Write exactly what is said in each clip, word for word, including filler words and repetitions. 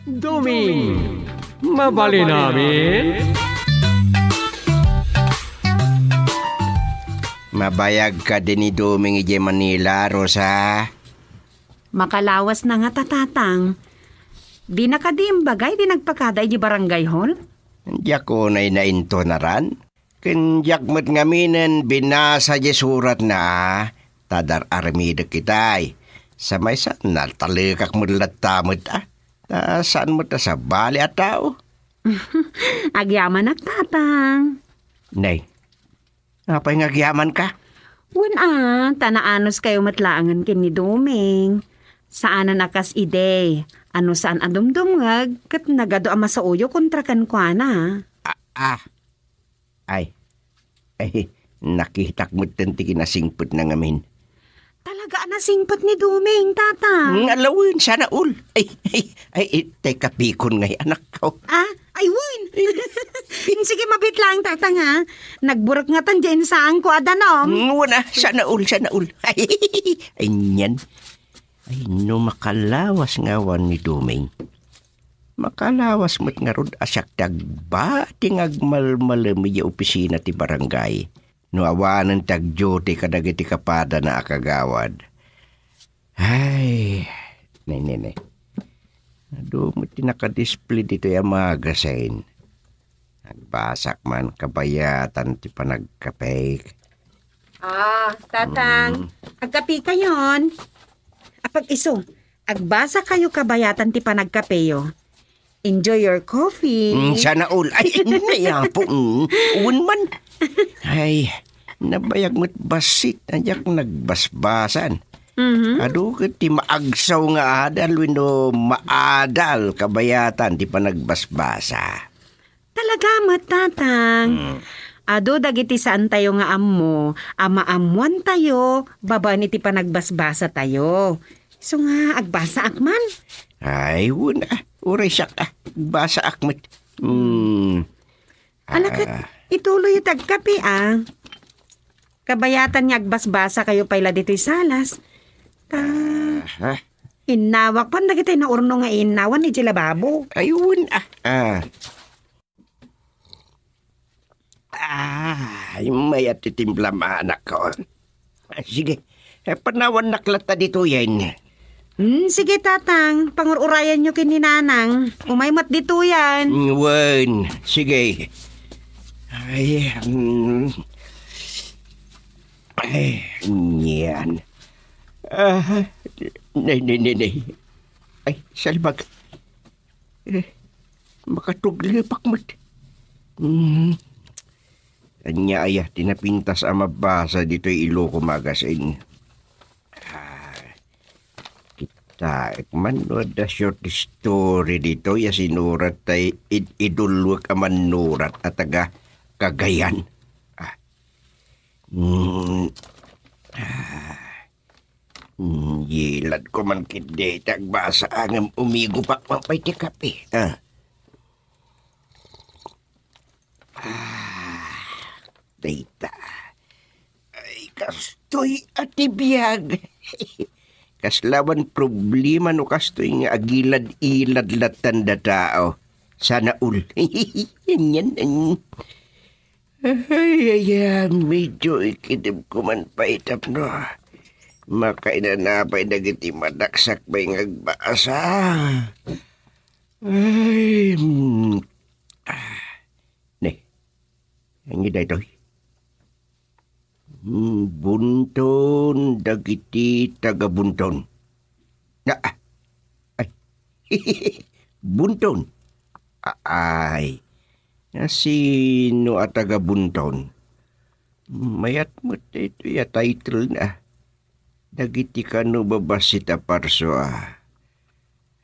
Doming, mabalin amin? Mabayag kadi ni Doming idiay Manila, Rosa? Makalawasna ngata, Tatang. Dina kadi imbagay ti nagpakada idiay barangay hall? Diak unay naintunaran. Ken diak met ngaminen binasa diay suratna, ta dar-armidek itay. Sa maysa, natalekak met latta met, a. Ta saan met a sabali a tao. Agyamanak, Tatang. Nay, apay nga agyamanka? Wen a, ta naanuskayo met laengen ken ni Doming. Saanen a kas idi, a no saan a dumdumngeg, ket nagadu a masaoyo kontra kenkuana. A, a. Ay. Ay, nakitak metten ti kinasingpetna ngamin. Talaga a nasingpet ni Doming, Tatang? Nga lawen, sana all. Ay, ay, ay, itay kapikon ngay, anakko. A? Ay, wen! Sige, mabiit laeng, Tatang, a. Nagburek ngatan diay insaanko a danum. Mm, wen a, sana all, sana all. Ay, ay, niyan. Ay, no makalawas nga awan ni Doming. Makalawas met ngarud a siak ti agbati nga agmalmalem idiay opisina ti barangay no awanen ti agduty kadagiti kapadana a kagawad. Ay, ne, ne, ne. Adu met ti nakadisplay ditoy a magazine. Agbasak man kabayatan ti panagkapek. Ah, Tatang, Mm. Agkape kayon. Apag-isu, agbasa kayo kabayatan ti panagkapeyo. Enjoy your coffee. Mm, sana all. Ay, nayapo. Mm. Wen man. Ay, nabayag met bassit a diak nagbasbasan. Mhm. Adu ket ti maagsaw nga adal wenno maadal kabayatan ti panagbasbasa. Talaga met, Tatang. Mm. Adu dagiti saantayo nga ammo a maammoantayo babaen iti panagbasbasatayo. Isu nga, agbasaak man. Ay, wen a. Uray siak a. Agbasaak met. Mm. Ala ket, Ah. Ituloy ti agkape, a. Kabayatan nga agbasbasa kayo pay la ditoy salas. Ta, Aha. Innawak pan dagiti naurno nga innawan iti lababo. Ay, wen a. Ah. Ay, mayat ti timplam, anakko. Ah, sige. Eh, panawannak latta ditoyen. Hmm, sige, Tatang. Pangur-urayanyo ken ni Nanang. Umay met ditoyen. Mm, wen. Sige. Ay, mm. Ay, niyan. Ah, nay, nay, nay, nay. Ay, salbag. Eh, makatuglepak met. Hmm. Ania aya ti napintas a mabasa ditoy Iloko Magazine? Ah, kitaek man no adda short story ditoy a sinurat tay id-, idulwek a mannurat a taga Cagayan. Ah. Hmm. Ah. Hmm, yilad ko man ketdi ti agbasa, ngem umigupak man pay ti kape. Ah. Ah, dayta. Ay, kastoy a ti biag. Kasla awan problema no kastoy nga agilad-ilad lattan da tao. Sana all. Yan, yan. Ay, ay, ay, medyo ikidem ko man pay tapno makainanapay dagiti madaksak pay nga agbasa. Ay, mm, ah, ne, ania daytoy? Mm, Bunton dagiti taga Bunton. Na, ah, ay, Bunton. A-, ay, nasino a taga Bunton? Mayat met daytoy a title na. Dagiti kano babassit a parsua.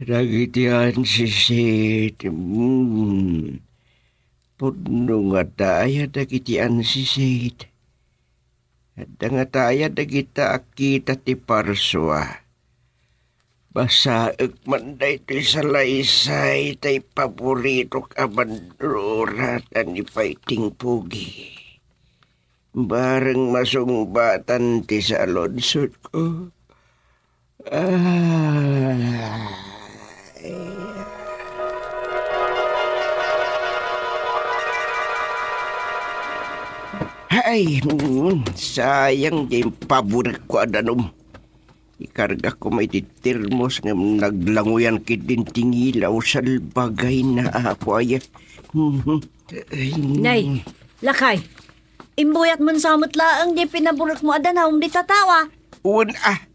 Dagiti ansisit. Hmm. Pudno ngata aya dagiti ansisit. Adda ngata aya dagita a kita ti parsua. Basaek man daytoy salaysay tay paboritok a mannurat a ni Fighting Pogi. Bareng masungbatan ti saludsodko. Ah. Ay, mm, sayang diay paborekko a danum. Ikargak koma iti termos ngem naglanguyan ketdin ti ngilaw, salbagayna, Apo, aya. Mhm. Ay, Nay, lakay, imbuyatmo sa met laeng diay pinaborekmo a danum dita tawa. Wen a,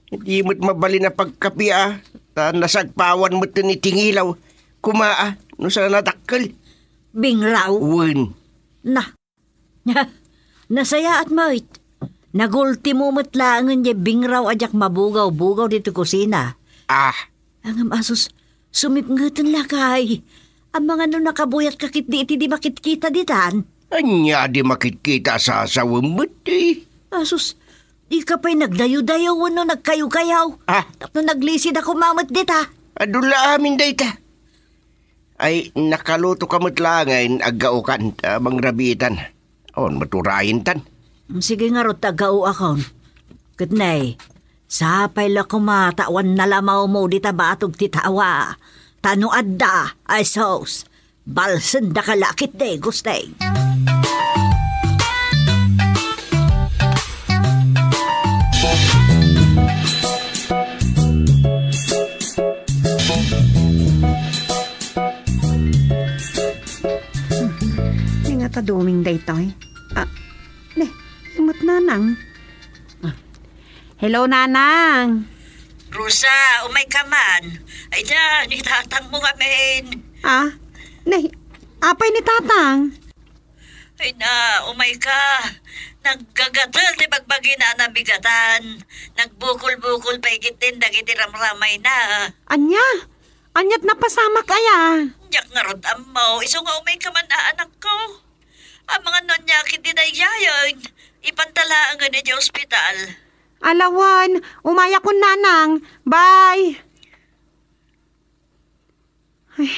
di met mabalin a pagkapi a, ta nasagpawan met iti ngilaw. Koma a, no saan a dakkel. Bingraw? Wen. Na, nasayaat met. Nagultimo met laengen diay bingraw a diak mabugaw-bugaw ditoy kusina. Ah. Ngem asus, sumipngeten lakay. Amangan no nakabuyatka ketdi iti di makitkita ditan. Ania di makitkita a sasawem met, eh? Asus, dika pay nagdayo-dayo wenno nagkayo-kayaw. Ah. Tapno naglisidako met dita. Adu la amin dayta. Ay, nakalutoka met laengen, aggaokan, ta mangrabiitan. Awan met urayentan. Sige ngarud ta aggaoakon. Ket ne, sapay la koma ta awan nalamawmo dita batog ti tawa. Ta no adda, ay sus, balsendaka la ketdi, Gusteng. Ni nga ta duming daytoy. Ah, ne, imet nanang. Ah. Hello, nanang. Rosa, umayka man. Ay, da, ni tatangmo ngamin. Ah, ne, apay ni tatang? Ay na, umayka. Naggagatel ti bagbagina a nabigatan. Nagbukol-bukol pay ketdin dagiti ramramayna. Ania? Aniat napasamak aya? Diak ngarud ammo. Isu nga umayka man a anakko. Amangan no ania ketdi daydiayen. Ipanta laengen iti ospital. Ala wen, umayakon nanang. Bye. Ay,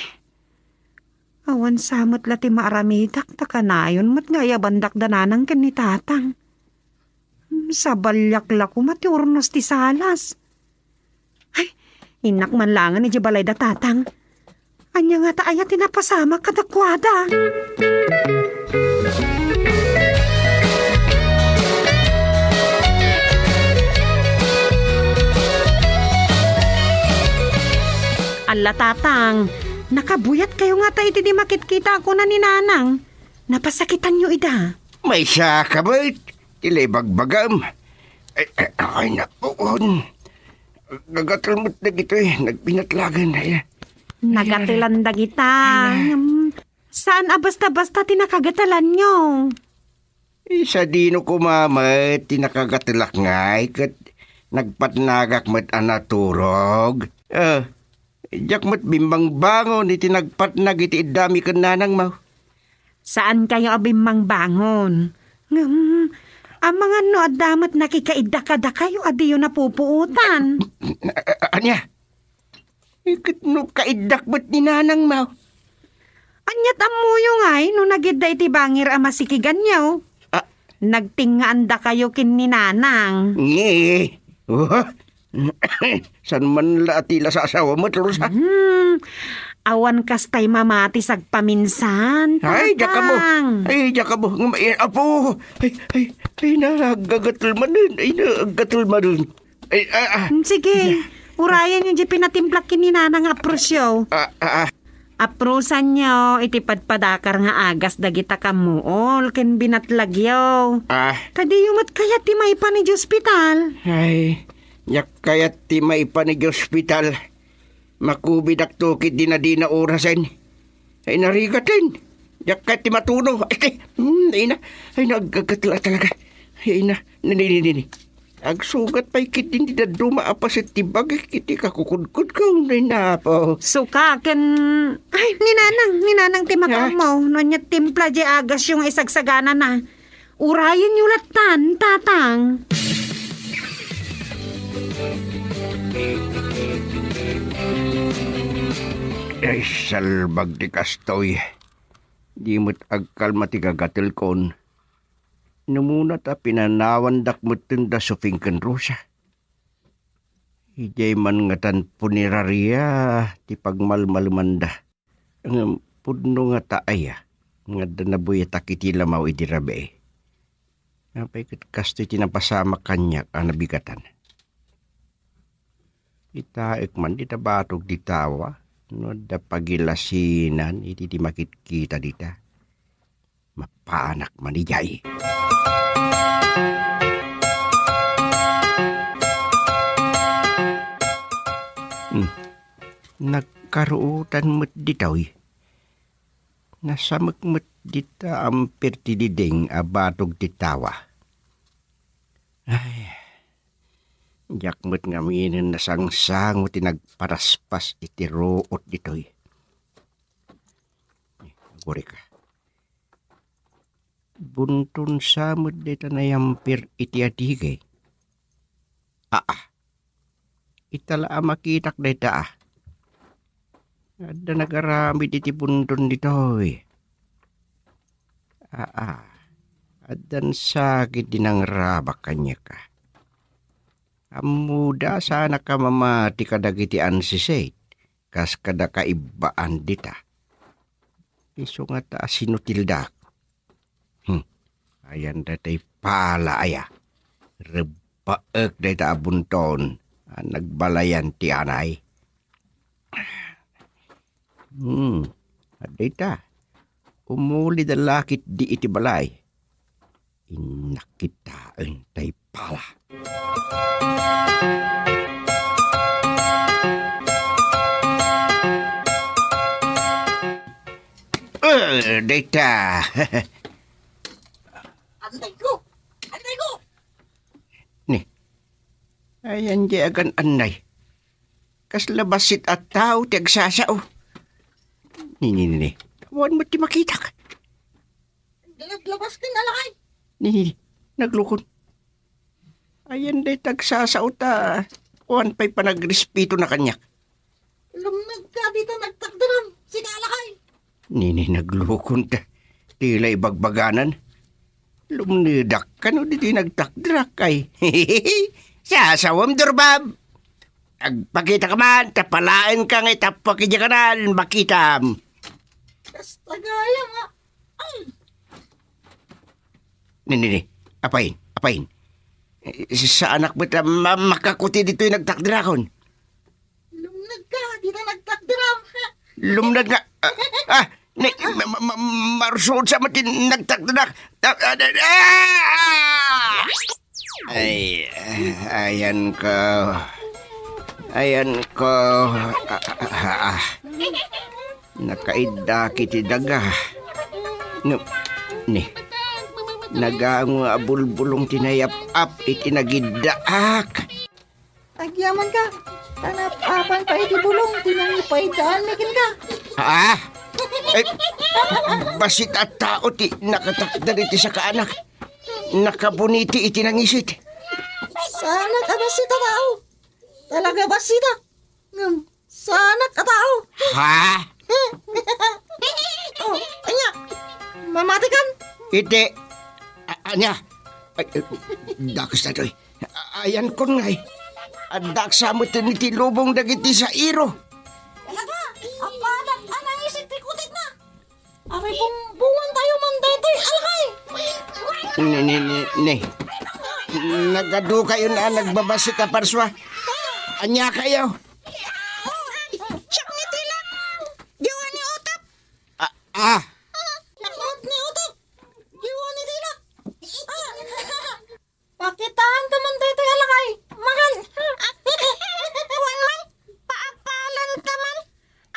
awan sa met la ti maaramidak, ta kanayon met nga ayabandak da nanang ken ni tatang. Hmm, sabaliak la koma ti urnos ti salas. Ay, innak man laengen idiay balay da tatang. Ania ngata aya ti napasamak kadakuada? Alla, tatang, nakabuyatkayo ngata iti di makitkita a kuna ni nanang. Napasakitanyo ida. Maysa ka met, ti la ibagbagam. Ay, ay, ay, napuon. Gagatel met dagitoy nagbinatlagan, ay. Nagatelan dagita. Ay, na. Ngem, saan a basta-basta ti nakagatelanyo? Isu dino koma met ti nakagatelak ngay ket nagpatnagak met a naturog. Eh, diak met bimbangbangon iti nagpatnag iti iddami ken nanangmo. Saankayo a bimmangbangon. Ngem, amangan no adda met nakikaidda kadakayo a diyo napupuotan. A-, a-, ania? Iket no kaiddak met ni nanangmo. Aniat ammoyo ngay no nagidda iti bangir a masikiganyo? Ah. Nagtingngaandakayo ken ni nanang. Nge. Oh. Saan man la a ti la sasawa met, Rosa? Hmm. Awan kastay mamati sagpaminsan, Ay, diak ammo. Tatang. Ay, diak ammo. Ngem, ay, apo. Ay, ay, ay, na, aggatel manen. Ay, na, aggatel manen. Ay, ah, ah. Hmm, sige. Yeah. Urayenyo diay pinatimplak ken ni nanang nga aprosyo. Ah, ah, ah. Aprosanyo iti padpadakar nga agas dagita kammuol ken binatlagyo. Ah. Ta diyo met kayat ti maipan idiay ospital. Ay, diak kayat ti maipan idiay ospital. Makubidakto ketdi a dina orasen. Ay, narigaten. Diak kayat ti matuno. Ay, kay, hmm, ay na. Ay, naggagatla talaga. Ay na. Nini, nini, nini. Agsugat pay ketdi ti dadduma a paset ti bagik iti kakukudkudko. Ay, napo. Suka ken, ay, ni nanang, ni nanang ti makaammo. No ania timpla diay agasyo nga isagsaganana. Urayenyo lattan, tatang. Ay, salbag ti kastoy. Di met agkalma ti gagatelkon. Numuna ta pinanawandak metten da Sofing ken Rosa. Idiay man ngatan puneraria ti pagmalmalemanda. Ngem pudno ngata aya nga adda nabuyatak iti lamaw idi rabii. Apay ket kastoy ti napasamak kaniak a nabigatan. Itaek man dita batog ti tawa, no adda pagilasinan iti, ti makitkita dita. Mapanak man idiay. Hmm. Nagkaruotan met ditoy. Nasamek met dita ampir ti diding a batog ti tawa. Ay, diak met ngaminen nasangsango ti nagparaspas iti ruot ditoy. Agurika. Bunton sa met dayta nayampir iti adigay. Aa. Ita la a makitak dayta, a. Adda nagaramid iti bunton ditoy. Aa. Addan sakit di nangrabak kaniak, a. Ammoda, saanak a mamati kadagiti ansisit. Kas kada kaibbaan dita. Isu ngata a sinutildak. Hmm. Ayan daytay pala aya. Rebbaek dayta a bunton a nagbalayan ti anay. Hmm. Adda ita. Umuli da lakit di iti balay. Innak kitaen tay pala. Eh, dayta. Anday ko! Anday ko! Ni, ayan di agan anday. Kasla bassit a tao ti agsasao. Ni, ni, ni, ni. Awan met ti makitak. Naglabas ken alakay. Ni, ni, ni. Naglukon. Ayan dayta agsasao ta awan pay panagrespeto na kaniak. Lumned ka dita nagtakderam, sika alakay. Ni, ni, naglukon ta. Tila ibagbaganan. Lumnedak kano ditoy nagtakderak ay. Sasawem, Durbab. Agpakita ka man, ta palaenka nga itappuak idiay kanal, makitam. Kasta gayam, a. Ay! Ni, ni, ni. Apain, apain. Eh, saanak met a ma-, makakuti ditoy nagtakderakon. Lumned ka, dita nagtakderam. Lumned nga. Ah, ah, ni, ma-, ma-, ma-, marsuod sa met ti nagtakderak. Ah, ah, ah, ah! Ay, ayan ko. Ayan ko. Ah, ah, ah, ah. Nakaiddaak iti daga. Ngem, ni, nagango a bulbulong ti nayap-ap iti nagiddaak. Agyamanka, ta nap-apan pay iti bulong ti nangipaiddaanmi kenka. Ah! Ay, bassit a tao ti nakatakder iti sakaanak. Nakabuniti iti nangisit. Saanak a bassit a tao. Talaga bassitak. Ngem, saanak a tao. Ha? Oh, ania? Mamatikan? Iti, a-, ania? Ay, eh, dakes daytoy. A-, ayan kon ngay. Addaak sa met iti lubong dagiti sairo. Talaga, apadak a nangisit ti kutikna. Aray, bumbungan tayo man daytoy, alakay! Ni, ni, ni, ni. Nagadukayon a nagbabassit a parsua. Ania kayo? Oh, siak ni Tila. Jowa ni Utap. Ah, ah. Siak ni Utap. Jowa ni Tila. Ah. Pakitaan ka man daytoy a lakay, mahal. Wen man, paapalan ka man.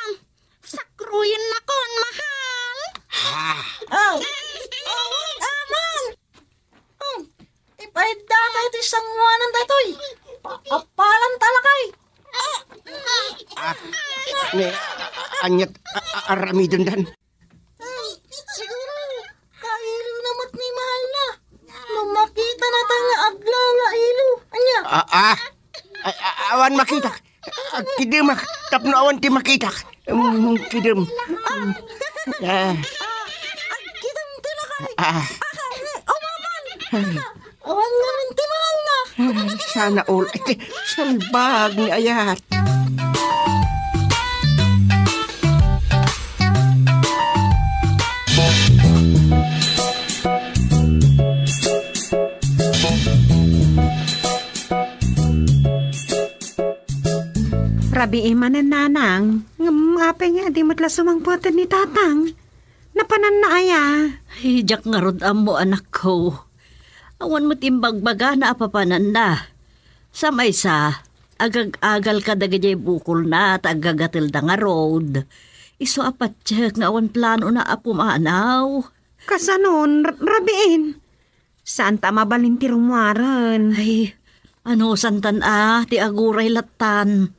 Am, sakruyen nakon, mahal. Ah. Oh, oh, aman. Oh, ipaidda ka iti sanguanan daytoy. Paapalan ta lakay. Ah, ni, aniat a, a, aramidendan? Siguro, kailona met ni mahalna. No makitanata nga aglalailo. Ania? Ah, ah. A-, a-, awan makitak. Agkidemak tapno awan ti makitak. Mm, kidem. Ah. Ah. Ah, agkidem ti lakay. Ah. Ah, umaman. Ay. Awan ngamin ti mahalna. Ay, sana all. Ay, salbag ni ayat. Iimanen, nanang. Ngem apay nga di met la sumangpeten ni tatang? Napananna aya? Ay, diak ngarud ammo, anakko. Awan met imbagbagana a papananna. Sa maysa, agag-agal kadagiti bukolna ta agagatelda ngarud. Isu a patiek nga awan planona a pumanaw. Kasanon, r-, rabiin? Saan ta a mabalin ti rummuaren? Ay, anusantan a, ti aguray lattan.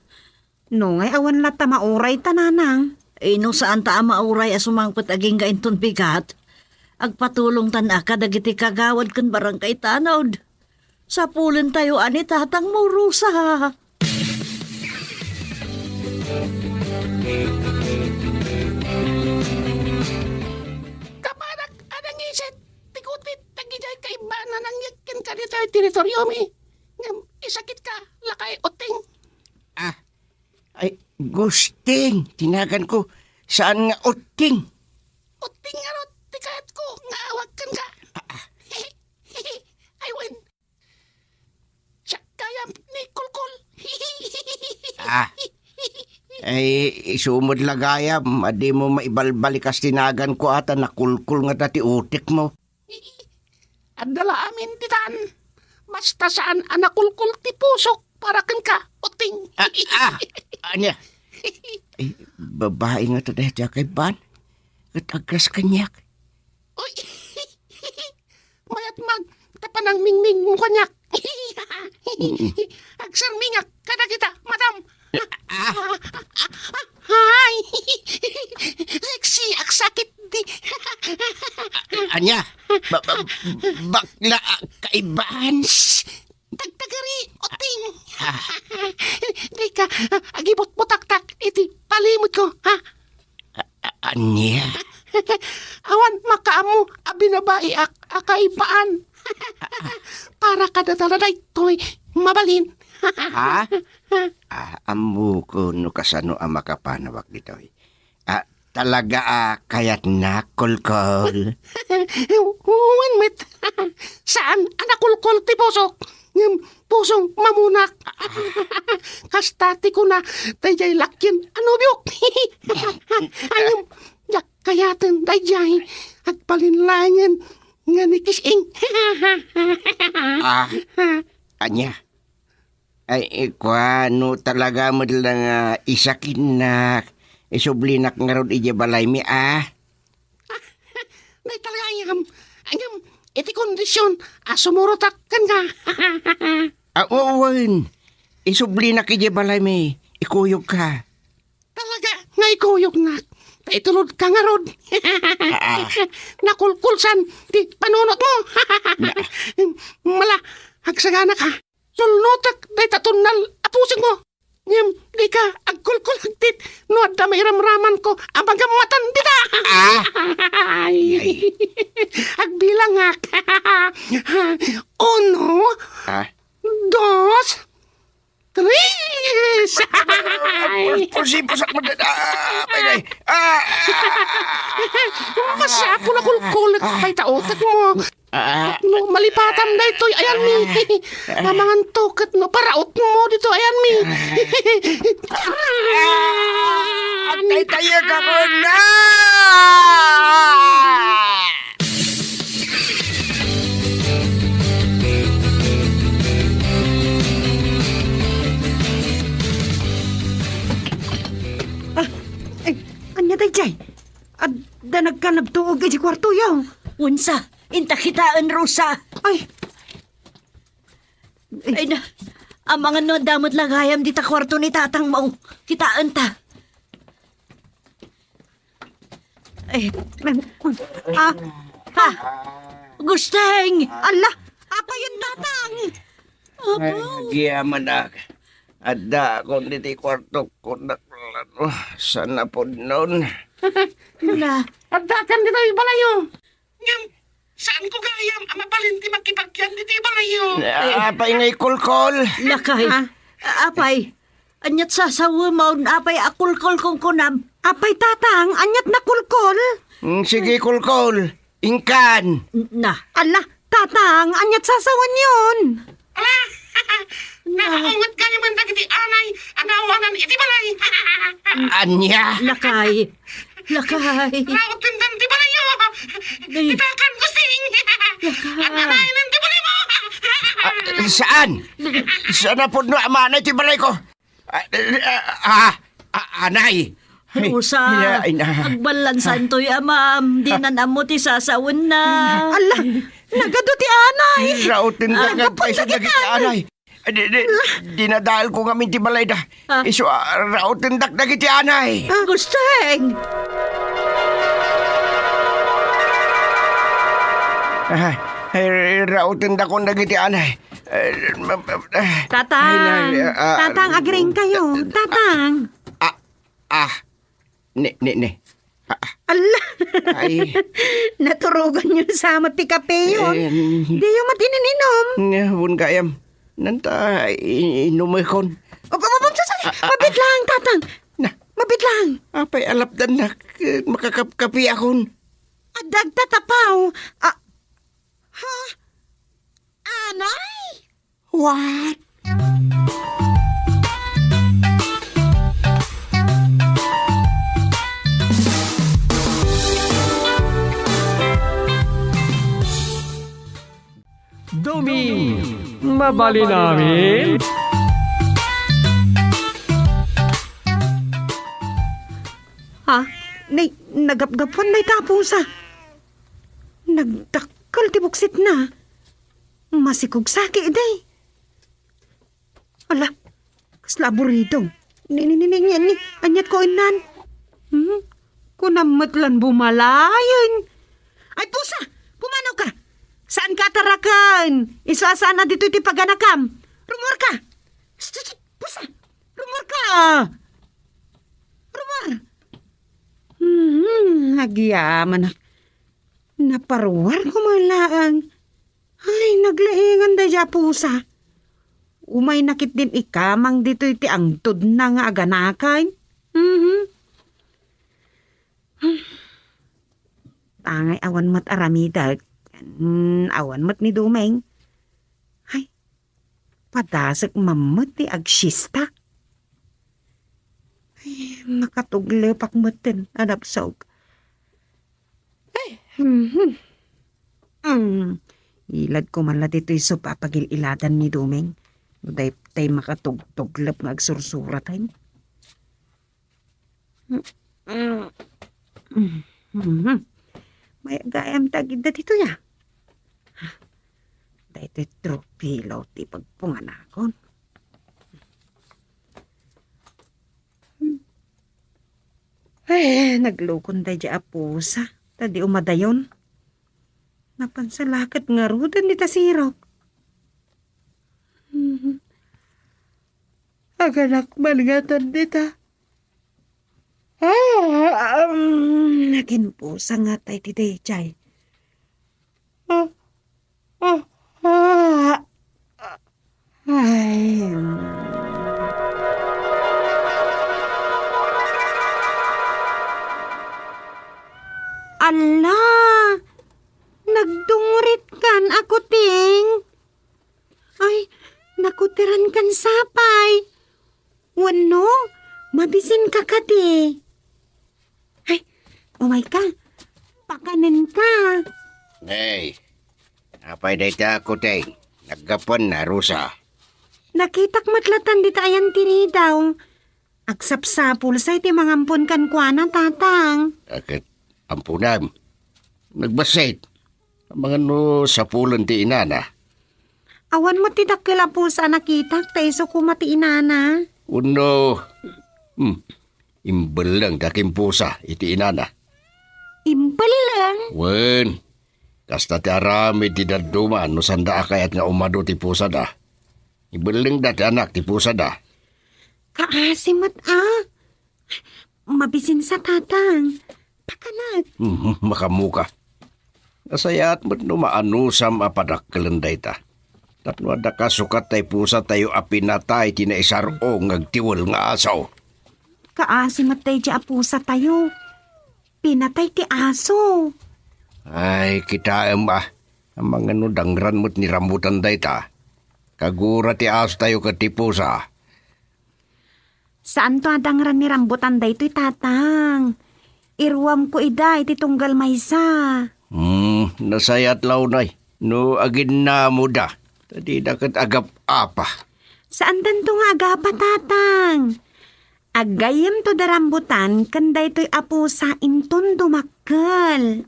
No, ngay awan latta mauray ta, nanang. Ay, no saan ta a mauray a sumangpet agingga inton bigat, agpatulongtan a kadagiti kagawad ken barangay tanod. Sapulentayo a ni tatang Murusa. Kapanak a nangiset ti kutit dagiti kaibbaan a nangyeg kenka ditoy teritoriomi. Ngem isakitka, lakay Utting. Ah, ay, Gusting, ti naganko, saan nga Utting? Utting ngarud ti kayatko nga awag kenka. Ah, ah. Ay, wen. Siak gayam ni Kulkul. Ah. Ay, isu met la gayam, a dimo maibalbalikas ti naganko a ta nakulkol ngata ti utekmo. Adda la amin ditan. Basta saan a nakulkol ti pusok para kenka, Utting. Ah, ah, ania? Eh, babai ngata dayta a kaibbaan. Ket agras kaniak. Uy, mayat man, ta panangmingmingmo kaniak. Mm. Agsarmingak kadagita, madam. Ah. Ay, sexy, agsakit di. Ania? Ba-, ba-, bakla a kaibbaan. Tagtagari, Utting. Ah. Dika, agibutbutaktak iti palimutko, ha? A-, a-, ania? Awan makaammo a binababaik a kaibbaan. Para kadata la daytoy mabalin. Ha? Ah, ammoko no kasano a makapanawak ditoy. Ah, talaga a kayatnak, Kulkol? Wen met. Saan a nakulkol ti pusok. Ngem pusong mamunak. Kasta ti kuna daydiay lakien a nobiok. Ngem diak kayaten daydiay. Agbalin laengen nga ni Kis-ing. Ah, ania? Ay, kuano talaga met la nga isakitnak, isublinak ngarud idiay balaymi, a? Nay talaga, ngem, ngem, iti kondisyon a sumurotak kenka. Ah, wen. Isublinak idiay balaymi, ikuyogka. Talaga nga ikuyognak. Ta itulodka ngarud. Ah, ah. Nakulkolsan ti panunotmo. Na- Mala, agsagana ka. Sulnotek dayta tunnal a pusengmo. Ngem dika agkulkol agtit no adda mairamramanko a magammatan dita. Ah! Ay. Ay. Agbilangak. Uno, ah? Dos, tres. Ay. Pusi, pusak mo dada. Ay, ay. Ah! Masapul a kulkulet pay ta utekmo. Ah. No malipatam daytoy ayanmi. Ah. Mamangan to ket no parautmo ditoy ayanmi. Ah. Agtaytayek ako na! Ah, ay, ania daydiay? Adda nagkanabtuog iti kuartoyo. Unsa? Inta kitaen, Rosa. Ay. Ay na, amangan no adda met la gayam dita kuarto ni tatangmo. Kitaenta. Ay. Ah. Ha? Gusteng! Ala, apay yen, tatang? Apo. Ay, agyamanak. Addaakon diti kuartok, kunak, saan a pudnon. Na. Addaakan ditoy balayyo. Ngem, saanko gayam a mabalin ti makipagyan ditoy balayyo. Ah, apay nga ikulkol? Lakay. Ah. Apay, aniat sasawem, apay a kulkol kunkunam? Apay, tatang, aniat nakulkol? Mm, sige, kulkol. Inkan. N-, na. Ala, tatang, aniat sasawenyon? Ala, Nakaunget gayam dagiti anay a naawanan iti balay. Ania? Lakay. Lakay. Rauten ti balay. Ay. Itakan ko sing. Lakay. At anayan ti balay mo. Ah, saan? Saan a pudno a maanay ti balay ko? Ah, ah, ah, ah, anay. Ay, Rosa, ay, na. Agballansantoy, amam. Dinan ammo ti sasawenna. Ala, nagadu ti anay. Rauten da nga agpayso dagiti anay. Ah, di, di, dinadael ko ngamin ti balayda. Ah. Isu, ah, rauten dak dagiti anay. Ah. Gusteng! Ah, ay, rauten dakon dagiti anay. Eh, ma-, ma-, eh, Tatang! Ay, na-, ah, Tatang, agring kayo. Tatang! Ah, ah, ni, ni, ni. Ah, ah. Ala! Ay. Naturogan yun sa amat ti kape yun. Eh, Di yung matinininum. Nga, bun gayam. Nanta, i-, inumekon. O, o, o, sasali. Ah, ah, Mabit ah. lang, Tatang. Na. Mabit lang. Apay, alapdan na. Eh, makakapkapi akon. Adda agtatapaw. Ah, ha? Anay? What? Duming, mabalin amin? Ha? Nay, nagapgapuan dayta a pusa. Nagdakkel ti buksitna. Masikog sa ketdi. Ala, kasla aburido. Ni, ni, ni, ni, ni, ni, aniat ko innan? Hmm? Kunam met lan bumalayen. Ay, pusa! Pumanaw ka! Saan ka ataraken? Isu a saan a ditoy ti paganakam. Rumuar ka! Shh, shh, shh, pusa! Rumuar ka! Rumuar! Hmm, agyamanak. Naparuar ko man laeng. Ay, naglaingan daydiay a pusa. Umayna ketdin ikamang ditoy ti angtodna nga aganakan. Mhm. Tangay awan met aramidek. Mm, awan met ni Dumeng. Ay, padasek man met ti agsiesta. Ay, makatuglepak metten a nabsog. Ay, mhm. Mm. Ilad ko man la ditoy sup a pagil-iladan ni Dumeng. No daytay makatugtuglep nga agsursuratan. Mm. Mhm. May agayam ti agidda ditoy, a. Daytoy tropilo ti pagpunganakon. Eh, naglukon daydiay a pusa. Ta di umadayon. Napansalaket ngaruden dita sirok. Mhm. Aganak man ngatan dita. Ah, um, naginpusa nga tay ti daydiay. Ah, ah, ah. Ay. Ala! Nagdungritkan a kuting. Ay, nakutirankan sapay. Wenno, mabisinka kadi. Ay, umayka. Pakanenka. Hey, apay dayta a kuting? Naggapuanna, Rosa. Nakitak met latan dita ayan ti ridaw. Agsapsapulsa iti mangampon kenkuana, Tatang. Ket amponam. Nagbassit. Amangan no sapulen ti inana. Awan met ti dakkel a pusa a nakitak, ta isu koma ti inana. Wenno, hmm, imbelleng ti akinpusa iti inana. Imbelleng? Wen, kasta ti aramid ti dadduma no sanda a kayat nga umadu ti pusada. Ibellengda ti anak ti pusada. Kaasi met a. Mabisinsa, Tatang. Pakanak. Mhm, makamuka. Nasayaat met no maanusam a padakkelen dayta. Tapno adda kasukat tay pusatayo a pinatay ti naisar-o nga agtiwel nga aso. Kaasi met daydiay a pusatayo. Pinatay ti aso. Ay, kitaem a. Amangan no dangran met ni rammutan dayta. Kagura ti asotayo ket ti pusa. Saanto a dangran ni Rambutan daytoy, Tatang. Iruamko ida iti tunggal maysa. Hmm, nasayaat la unay no aginnamoda. Ta dida ket agap-apa. Saandanto nga agapa, Tatang. Aggayyemto da Rambutan ken daytoy a pusa inton dumakkel.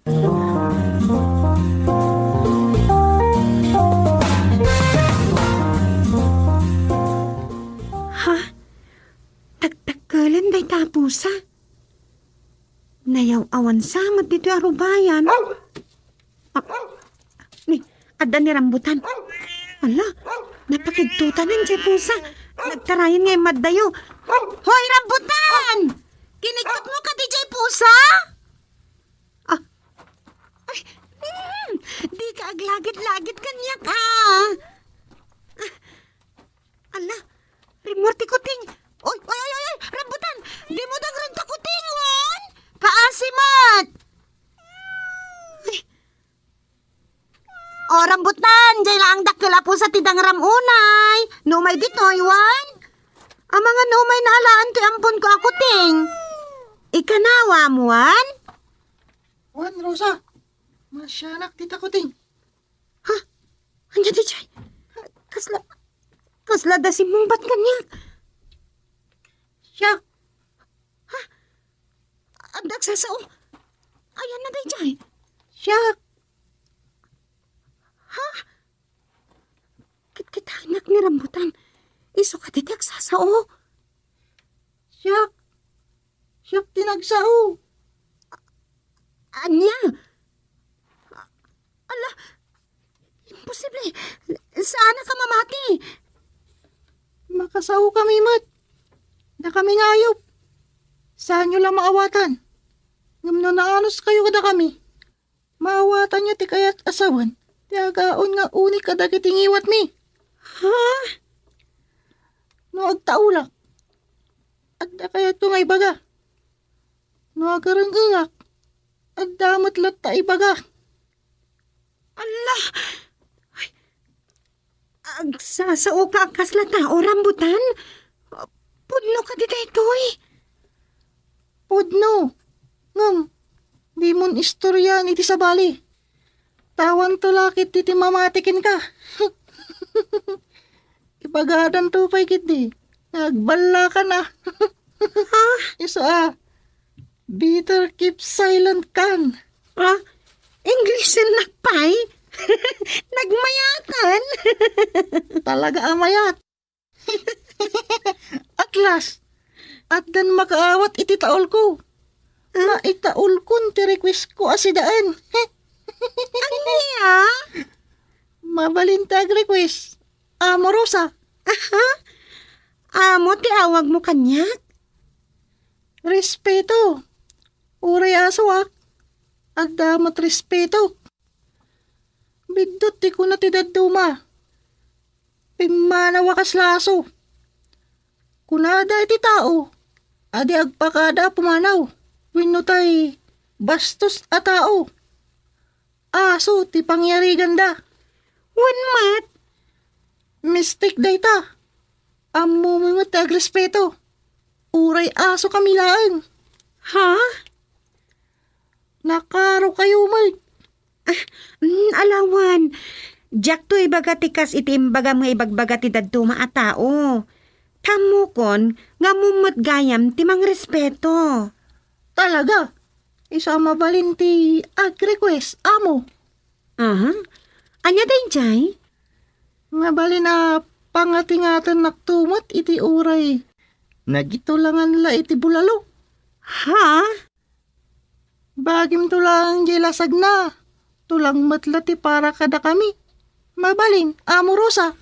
Ha? Tagtakkelen dayta a pusa? Nayaw-awan sa met ditoy a rubayan. Ah, ni, adda ni Rambutan. Ala, napakidtotanan diay pusa. Nagtarayan nga immaddayo. Hoy, Rambutan! Kinikitmo kadi diay pusa? Ah, ay, mm, dika aglagit-lagit kaniak, ah. Ah, ala, rimmuar ti kuting. Oy, oy, oy, oy, oy, Rambutan! Dimo dagran ta kuting, wen? Kaasi met! Ay, O, Rambutan, diay laeng dakkel a pusa ti dangram unay. No umay ditoy, wen? Amangan no umay naalaan ti amponko a kuting. Ikanawam, wen? Wen, Rosa. Masianak dita kuting. Ha? Ania daydiay? Kasla, kasla adda simmungbat kaniak. Siak. Ha? Adda agsasao. Ayanna daydiay? Siak. Ha? Kitkitaennak ni Rambutan. Isu kadi ti agsasao. Siak. Siak ti nagsao. Ania? Ala, imposible. Saanak a mamati. Makasaokami met. Dakami nga ayup. Saanyo la maawatan. Ngem no naanuskayo kadakami, maawatanyo ti kayat a sawen ti agaon nga unik kadagiti ngiwatmi. Ha? No agtaulak, adda kayatko nga ibaga. No agareng-engak, adda met latta ibaga. Ala! Ay, agsasaoka a kasla tao, Rambutan? Pudno kadi daytoy? Pudno. Ngem, dimon istorian iti sabali. Awanto la ketdi ti mamati kenka. Ibagadanto pay ketdi nga agballakan a. Ha? Isu a, better keep silent kan. Ah, Englishennak pay? Nagmayatan. Talaga a mayat. At last, addan makaawat iti taolko. Ah? Maitaolkon ti requestko a sidaen. Ania? Mabalin ti agrequest, Amo Rosa. Aha? Amo ti awagmo kaniak? Respeto. Uray asoak, adda met respeto. Biddut ti kuna ti dadduma. Pimmanaw a kasla aso. Kunada iti tao a di agpakada a pumanaw wenno tay bastos a tao. Aso ti pangyariganda. Wen met. Mistik dayta. Ammomi met ti agrespeto. Uray aso kami laeng. Ha? Nakarokayo met. Ah, mm, alawan. Diakto ibaga ti kas iti imbagam nga ibagbaga ti dadduma a tao. Tammokon nga ammom met gayam ti mangrespeto. Talaga? Isu a mabalin ti ag-request, amo. Aha. Ania daydiay? Mabalin a pangatingatan nakto met iti uray nagitulangan la iti bulalo. Ha? Bagimto laeng diay lasagna. Tulang met la ti para kadakami. Mabalin, Amo Rosa.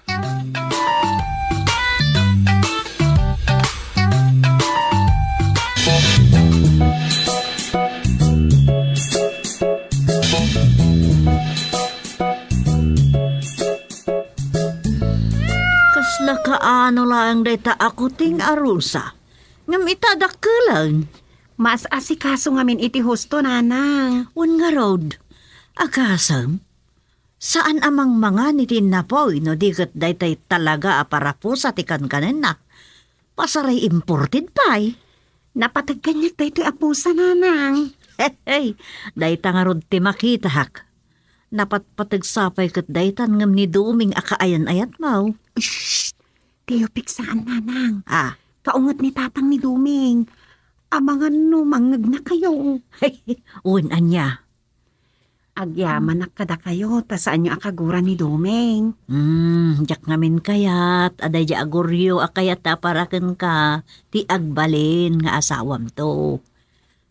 Kasla kaano laeng dayta a kuting a Rosa. Ngem ita dakkelen. Maas-asikaso ngamin iti husto, nanang. Wen ngarud, agasem, Saan a mangmangan iti innapuy no di ket daytay talaga a parapusa ti kankanenna. Pasaray imported pay. Napateg kaniak daytoy a pusa, Nanang. Hey, dayta ngarud ti makitak. Napatpateg sapay ket daytan ngem ni Doming a kaayan-ayatmo. Shh! Diyo piksaan, Nanang. Ah. Kaunget ni Tatang ni Doming. Amangan no mangngegnakayo. Wen ania? Agyamanak kadakayo ta saanyo a kagura ni Doming. Hmm, diak ngamin kayat a daydi a Goryo a kayat ta apara kenka ti agbalin nga asawamto.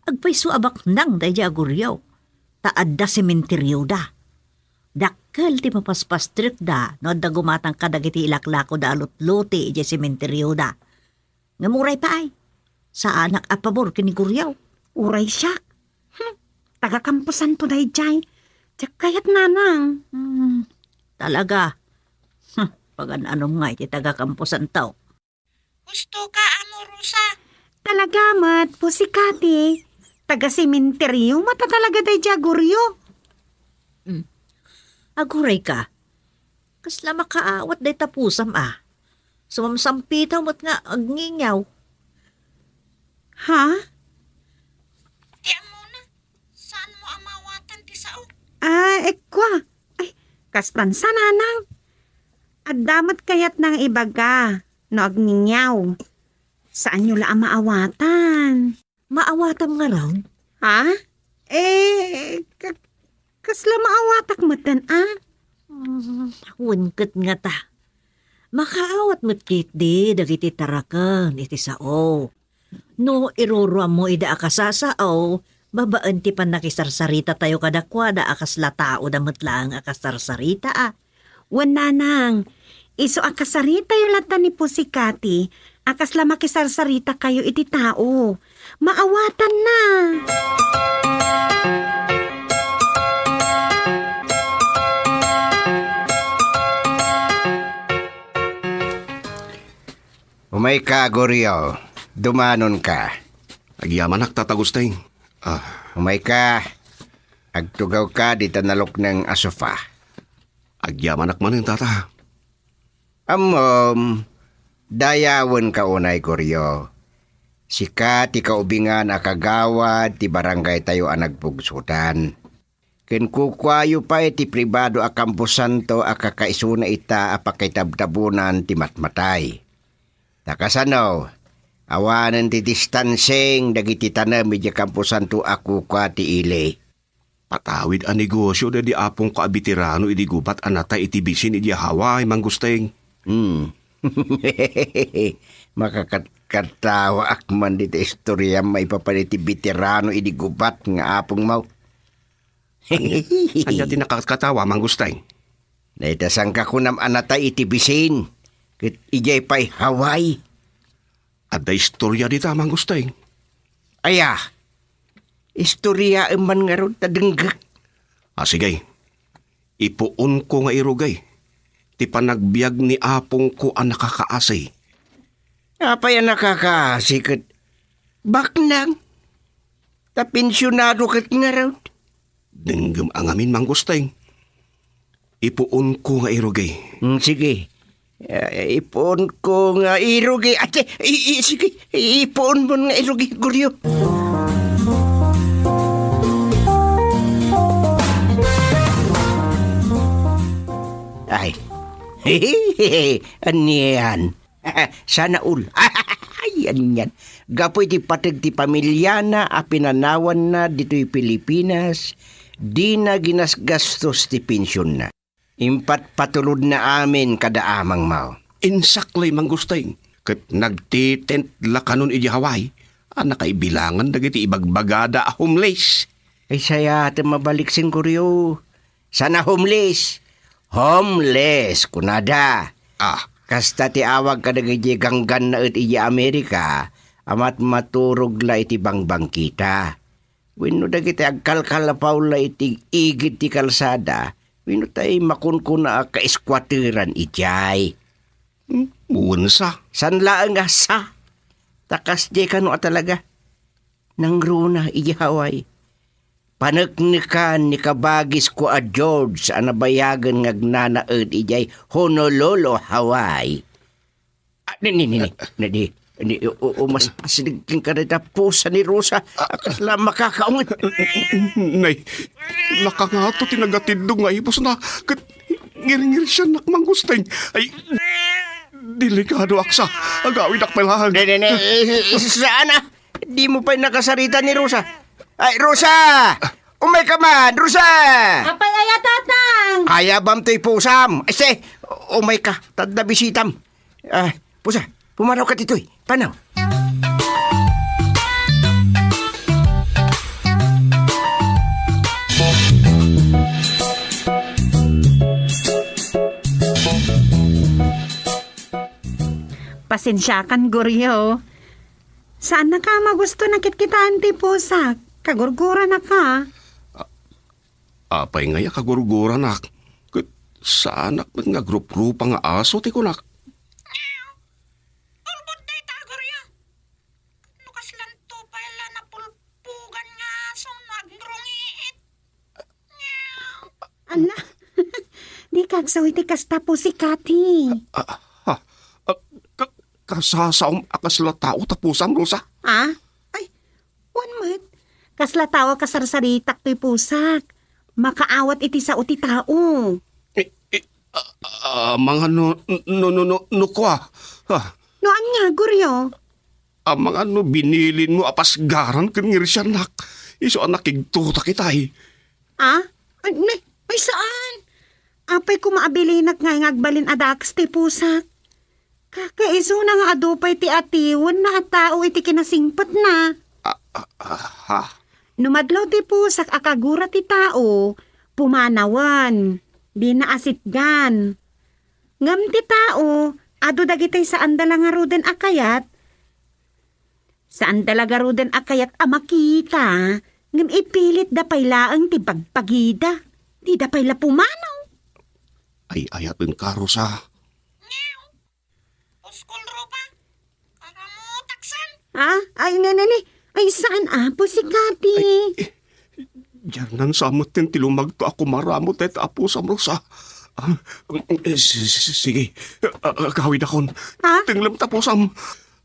Agpayso a baknang daydi a Goryo, ta adda sementerioda. Dakkel ti mapaspastrekda no adda gumatang kadagiti ilaklakoda a lutluti idiay sementerioda. Ngem uray pay, saanak a pabor ken ni Goryo. Uray siak. Hmm, taga-kamposanto daydiay. Diak kayat, Nanang. Hmm, talaga. Hmm, pagan-anom nga iti taga-kamposanto. Gusto ka, Amo Rosa? Talaga met, Pussycatty. Taga-sementeryo met a talaga daydiay a Goryo. Hmm. Aguray ka. Kasla makaawat dayta pusam a. Sumamsampitaw met nga agngingiaw. Ha? Ti ammona, saan mo a maawatan ti sao? Ah, ekwa. Ay, kastan sa, Nanang. Adda met kayatna nga ibaga no agngingiaw. Saanyo la a maawatan. Maawatam ngarud? Ha? Eh, ka-, kasla maawatak metten, a? Mm, wen ket ngata. Makaawat met ketdi dagiti taraken iti sao. No iruruammo ida a kasasao, babaen ti pannakisarsarita tayo kadakuada a kasla taoda met laeng a kasarsarita, a. Wen, Nanang, isu a kasaritayo latta ni Pussycatty a kasla makisarsarita kayo iti tao. Maawatanna! Umayka, Goryo. Dumanonka. Agyamanak, Tata Gusteng. Ah. Umayka. Agtugawka dita nalukneng a sofa. Agyamanak manen, Tata. Ammom, dayawenka unay, Goryo. Sika ti kaubingan a kagawad ti barangaytayo a nagpugsotan. Ken kukuayo pay ti pribado a kamposanto a kakaisuna ita a pakaitabtabonan ti matmatay. Ta kasano, awanen ti distancing dagiti tanem idiay kamposanto a kukua ti ili. Patawid a negosio daydi apongko a beterano idi gubat a natay iti bisin idiay Hawaii, Mang Gusteng. Hmm. Makakatkattawaak man dita istoriam maipapan iti beterano idi gubat nga apongmo. Ania ti nakakatkatawa, Mang Gusteng? Dayta sangkakunam a natay iti bisin, ket idiay pay Hawaii. Adda istoria dita, Mang Gusteng. Aya, istoriaem man ngarud ta denggek. Ah, sige. Ipuonko nga irugay ti panagbiag ni apongko a nakakaasi. Apay a nakakaasi ket baknang? Ta pensionado ket ngarud. Denggem a ngamin, Mang Gusteng. Ipuonko nga irugay. Mm, sige. Eh, ipuonko nga irugay. Ate, i-, i-, sige. Ipuonmon nga irugay, Goryo. Ay. Anian? Sana all. Ay, anian. Gapu iti pateg ti pamiliana a pinanawanna ditoy Pilipinas, dina ginasgastos ti pensionna. Impatpatulodna amin kada amangmo. Insaklay, Mang Gusteng, ket nagtitent la kanon idiay Hawaii a nakaibilangan dagiti ibagbagada a homeless. Ay, sayaten mabalik, Goryo. Sana homeless. Homeless, kunada. Ah. Kasta ti awag kadagiti gangganna et idiay Amerika a matmaturog la iti bangbangkita. Wenno dagiti agkalkalapaw la iti igid ti kalsada, wenno tay makunkuna a kaiskuateran idiay. Hmm, wensa? Saan laeng a sa? Ta kasdiay kano a talaga. Nangruna idiay Hawaii. Paneknekan ni kabagisko a George a nabayagen nga agnanaed idiay Honolulu, Hawaii. Ah, ni, ni, ni, ni, ni, di, ni, u-, u-, mas, mas nagkingkadata pusa ni Rosa. Ah, kasla makakaungan. Nay, nakangato ti nagatiddog nga ibusna. Ket ngirngirsiannak manggusteng. Ay, delikado, aksa. Agawidak pay laeng. Ni, ni, ni, saan, ah? Di mo pay nakasarita ni Rosa. Ay, Rosa! Umay ka man, Rosa! Apay aya, Tatang? Ayabam toy pusam. Este, umay ka, tadda bisitam. Ah, pusa, pumanaw ka ditoy. Panaw. Pasensiakan, Goryo. Saannaka a magusto a kitkitaen ti pusak. Kagurguranaka. Apay ngay a kagurguranak? Ket saanak met nga agruprupa nga aso ti kunak. Ulbod dayta, Goryo. No kaslanto pay la napulpugan nga aso no agrungiit. Anna, di kagsaw iti kasta, Pussykaty. Ah, ha? Ah, ka-, kasasaom a kasla tao ta pusam, Rosa? Ah? Ay, wen met. Kasla tao a kasarsaritak toy pusak. Makaawat iti sao ti tao. Eh, eh, ah, ah, mangano, no, no, no, no, kua? Ah. No ania, Goryo? Amangan no binilinmo a pasgaran ken ngirsiannak, isu a nakigtotak itay. Ah? Ay, ne, ay, saan? Apay koma a bilinak nga agbalin a dakes ti pusak? Kakaisuna nga adu pay ti atiwenna a tao iti kinasingpetna. Ah, ah, ah, ha? No madlaw ti pusak a kagura ti tao, pumanawen, dina asitgan. Ngem ti tao, adu dagiti saanda la ngaruden a kayat, Saanda la ngaruden a kayat a makita, ngem ipilitda pay laeng ti bagpagida. Dida pay la pumanaw. Ay, ayaten ka, Rosa. Puskol, Rupa. Karamutak san. Ah? Ay, ne, ne, ne. Ay, saan, Apo, si Kati? Ay, eh, Diyan sa metten ti lumagto a kumaramot dayta a pusam, Rosa. Ah, eh, si-, si-, sige. Ah, ah, gawidakon. Ha? Tenglem ta pusam.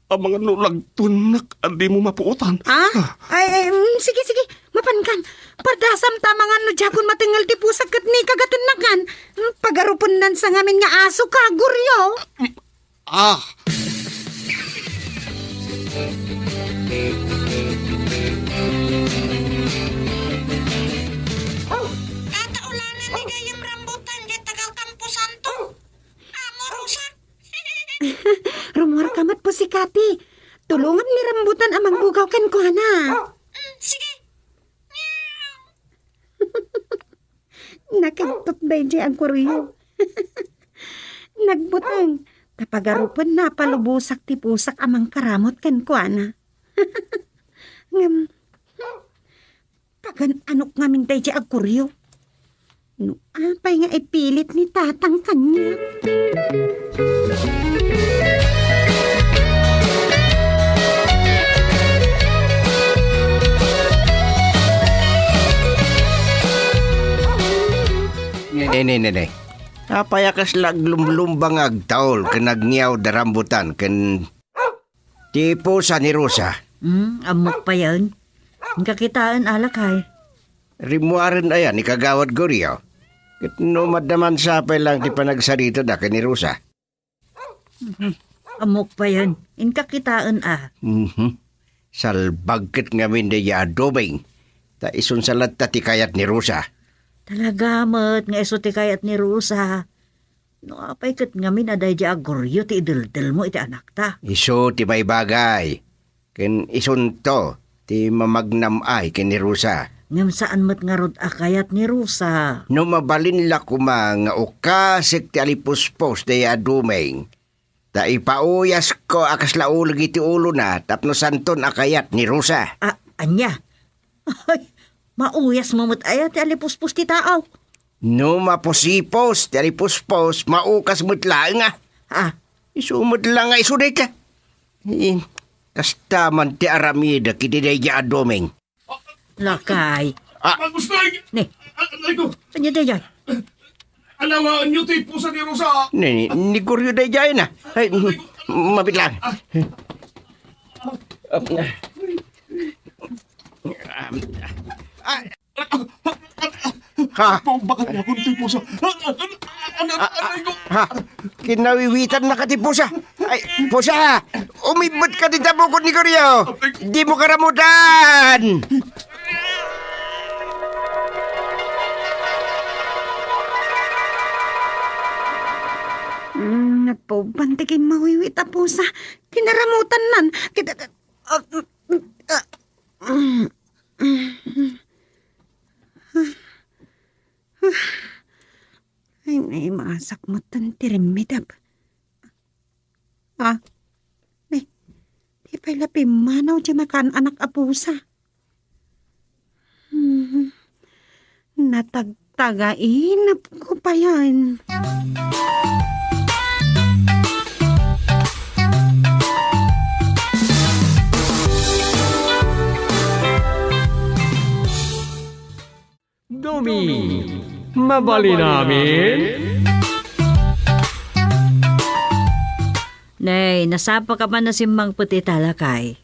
Amangan no lagtuennak a dimo mapuotan. Ha? Ah. Ay, ay, mm, sige, sige. Mapankan. Pardasam ta amangan no diakon matengngel ti pusak ket ni kagatennakan. Mm, pagarupennan sa ngamin nga aso ka, Goryo. Ah! Tata, ulanan ni gayam rambutan diay taga-kamposanto. Amo, Rosa. Rummuarka met, Pussykaty. Tulongam ni rambutan a mangbugaw kenkuana. Mm, sige. Nakagtot daydiay a Goryo. Nagbuteng, ta pagarupenna a palubosak ti pusak a mangkaramot kenkuana. Ngem, pagan-anok ngamin daydiay a Goryo. No apay nga ipilit ni Tatang kaniak? Ne, ne, ne, ne. Apay a kasla aglumlumba nga agtaul ken agngiaw da rambutan ken ti pusa ni Rosa? Hmm, ammok payen. Inka kitaen, a lakay. Rimmuaren aya ni Kagawad Goryo? Ket no maddaman sapay lang ti panagsaritada ken ni Rosa. Mhm. Ammok payen. Inka kitaen, a. Mhm. Salbag ket ngamin daydiay a Doming. Ta isun sa latta ti kayat ni Rosa. Talaga met nga isu ti kayat ni Rosa. No apay ket ngamin a daydiay a Goryo ti ideldelmo iti anakta? Isu ti maibagay. Ken isunto ti mamagnam-ay ken ni Rosa. Ngem saan met ngarud a kayat ni Rosa. No mabalin la koma nga ukasek ti alipuspos daydiay a Doming, ta ipauyasko a kasla uleg iti ulona tapno santon a kayat ni Rosa. A, ania? Ay, mauyasmo met aya ti alipuspos ti tao? No mapusipos ti alipuspos, maukas met laeng, a. Ah. Isu met la nga isu dayta. Eh, kasta man ti aramidek iti daydiay a Doming. Lakay, Ah. Agustin! Ne. A-, anay ko. Ania daydiay? Alawaenyo ti pusa ni Rosa. Ne, ni, ni Goryo daydiay na. Ay, mabit lang. Ah. Ah. Ha? Paumbakan niya akon ti pusa. An-, an-, an-, anay ko. Ha? Kinawiwitan na ka ti pusa. Ay, pusa! Umibbet ka dita bukod ni Goryo! Dimo karamutan! Mm, napaubban ti kimmawiwit a pusa. Kinaramutannan. Kita-, ah, ah, ah, mm, mm. Ay, naimasak metten ti rimmidep. Ah, ne, di pay la pimmanaw ti makan-anak a pusa. Hmm, natagtagainep ko payen. Dumi, mabalin amin? Nay, nasapa ka man a simmangpet ita, lakay.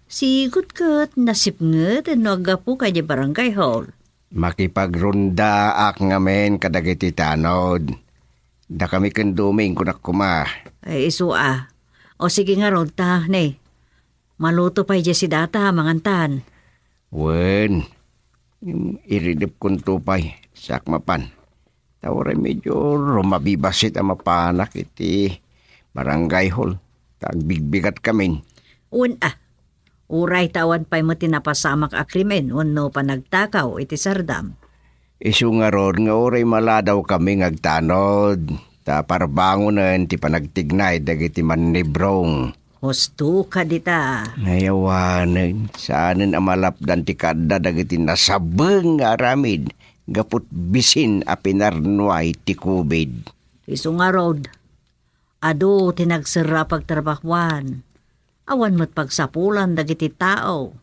Sigud ket nasipnget no aggapu ka idiay barangay hall. Makipagrondaak ngamin kadagiti tanod. Dakami ken Doming, kunak koma. Ay, isu a. O, sige ngarud ta, ne. Maluto pay diay sidata, mangantan. Wen, iridepkonto pay, siak mapan. Ta uray medyo rumabi bassit a mapanak iti barangay hall. Ta agbigbigatkamin. Wen a, uray ta awan pay met ti napasamak a krimen wenno panagtakaw iti sardam. Isu ngarud nga uray maladawkami nga agtanod, ta parbangonen ti panagtignay dagiti mannibrong. Husto ka dita. Nay awanen, saanen a malapdan ti kaadda dagiti nasabeng nga aramid gapu ti bisin a pinarnuay ti covid. Isu ngarud, adu ti nagserra a pagtrabahuan. Awan met pagsapulan dagiti tao.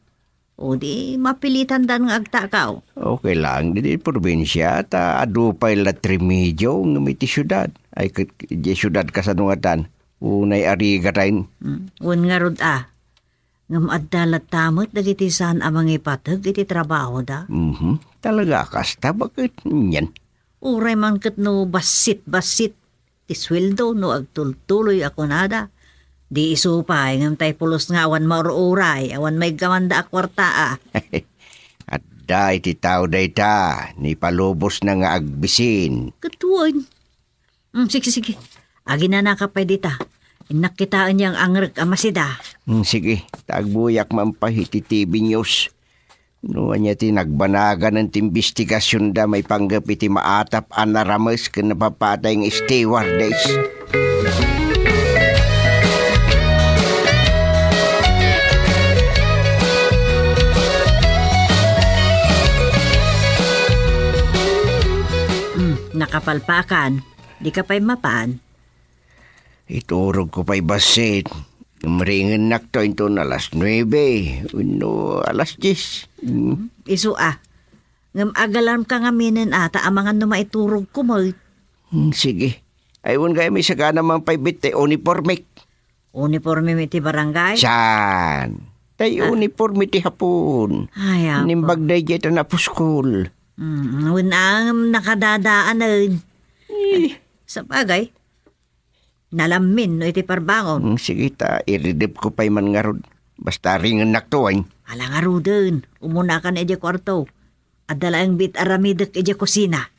O di, mapilitandan nga agtakaw. Okay lang, ditoy probinsia, ta adu pay la ti remedio ngem iti siudad. Ay, ket, iti siudad kasano ngatan? Unay arigaten. Mm, wen ngarud a. Ngem adda latta met dagiti saan a mangipateg iti trabahoda. Mhm. Talaga kasta, baket nian. Uray man ket no bassit-bassit ti sueldo no agtultuloy a kunada. Di isu pay, ngem tay pulos nga awan maur-uray, awan maiggamanda a kuarta a. Adda iti tao dayta, nipalubosna nga agbisin. Ket wen. Mm, sige, sige. Aginanaka pay dita. Innak kitaen yang angrek a masida. Mm, sige. Ta agbuyak man pay iti T V News. No ania ti nagbanagan ti imbestigasionda maipanggep iti maatap a narames ken napapatay nga stewardess. Hmm, nakapalpakan. Dika pay mapan? Iturogko pay bassit. Ringennakto inton alas nuebe wenno alas dies. Hmm. Isu a. Ngem agalamka ngaminen a ta amangan no maiturogko met. Hmm, sige. Ay, wen gayam, isagana man pay met ti unipormek. Unipormem iti barangay? Saan? Tay uniporme ti Hapon. Ay, apo. Nimbag daydiay ta napuskol. Mm, wen a ngem nakadadaanen. Eh. Sabagay, nalammin no iti parbangon. Mm, sige ta, iridepko pay man ngarud. Basta ringennakto, ay. Ala ngaruden, umunakan idiay kuarto. Adda laeng biit a ramidek idiay kusina.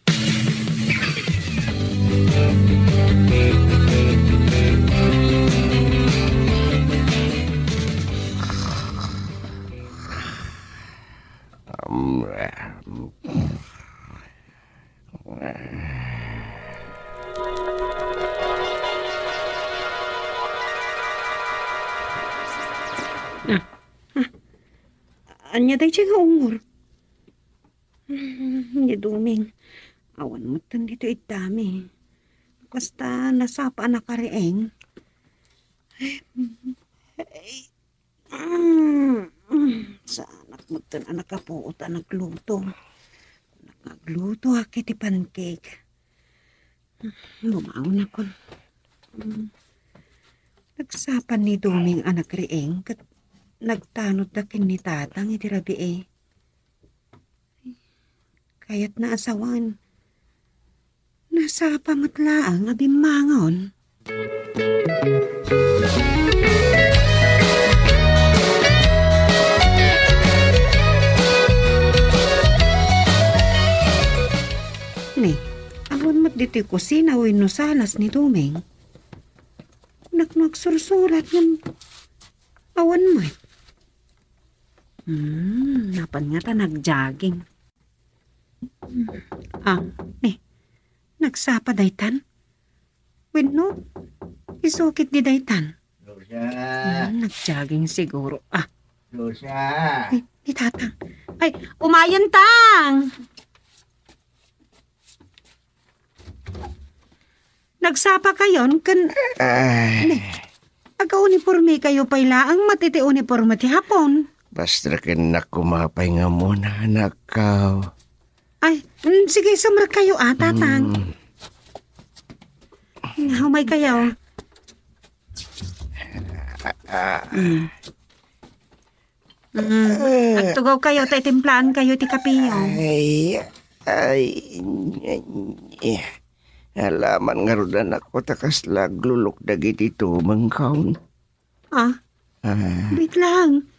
Ania daydiay nga ungor? Hmm, ni Doming, awan metten ditoy iddami. Kasta nasapa a nakariing. Hmm. Mm, saanak metten a nakapuot a nagluto. Naglutoak iti pancake. Bumangonakon. Mm. Nagsapa ni Doming a nagriing ket nagtanodda ken ni Tatang iti rabii. Kayatna a sawen. Nasapa met laeng a bimmangon. Ni, awan met ditoy kusina wenno salas ni Doming. Kunak no agsursurat ngem awan met. Hmm, napan ngata nag-jogging. Ah, ni, nagsapa daytan? Wenno, isu ketdi daytan? Rosa. Hmm, nag-jogging siguro. Ah. Rosa. Ay, ni Tatang. Ay, umayen, Tang! Nagsapa kayon ken Ay. Ne, agauniporme kayo pay laeng met iti uniporme ti Hapon. Basta ken nak kumapay nga muna, anakko. Ay, mm, sige, sumrek kayo, ah, Tatang. Mm. Umay kayo. Ah, ah. Mm. Mm. Eh. Agtugaw kayo, ta itimplaen kayo ti kapeyo. Ay, ay, ay, eh. Alaman ngarud, anakko, ta kasla aglulok dagiti tumengko. Ah? Ah. Wait lang.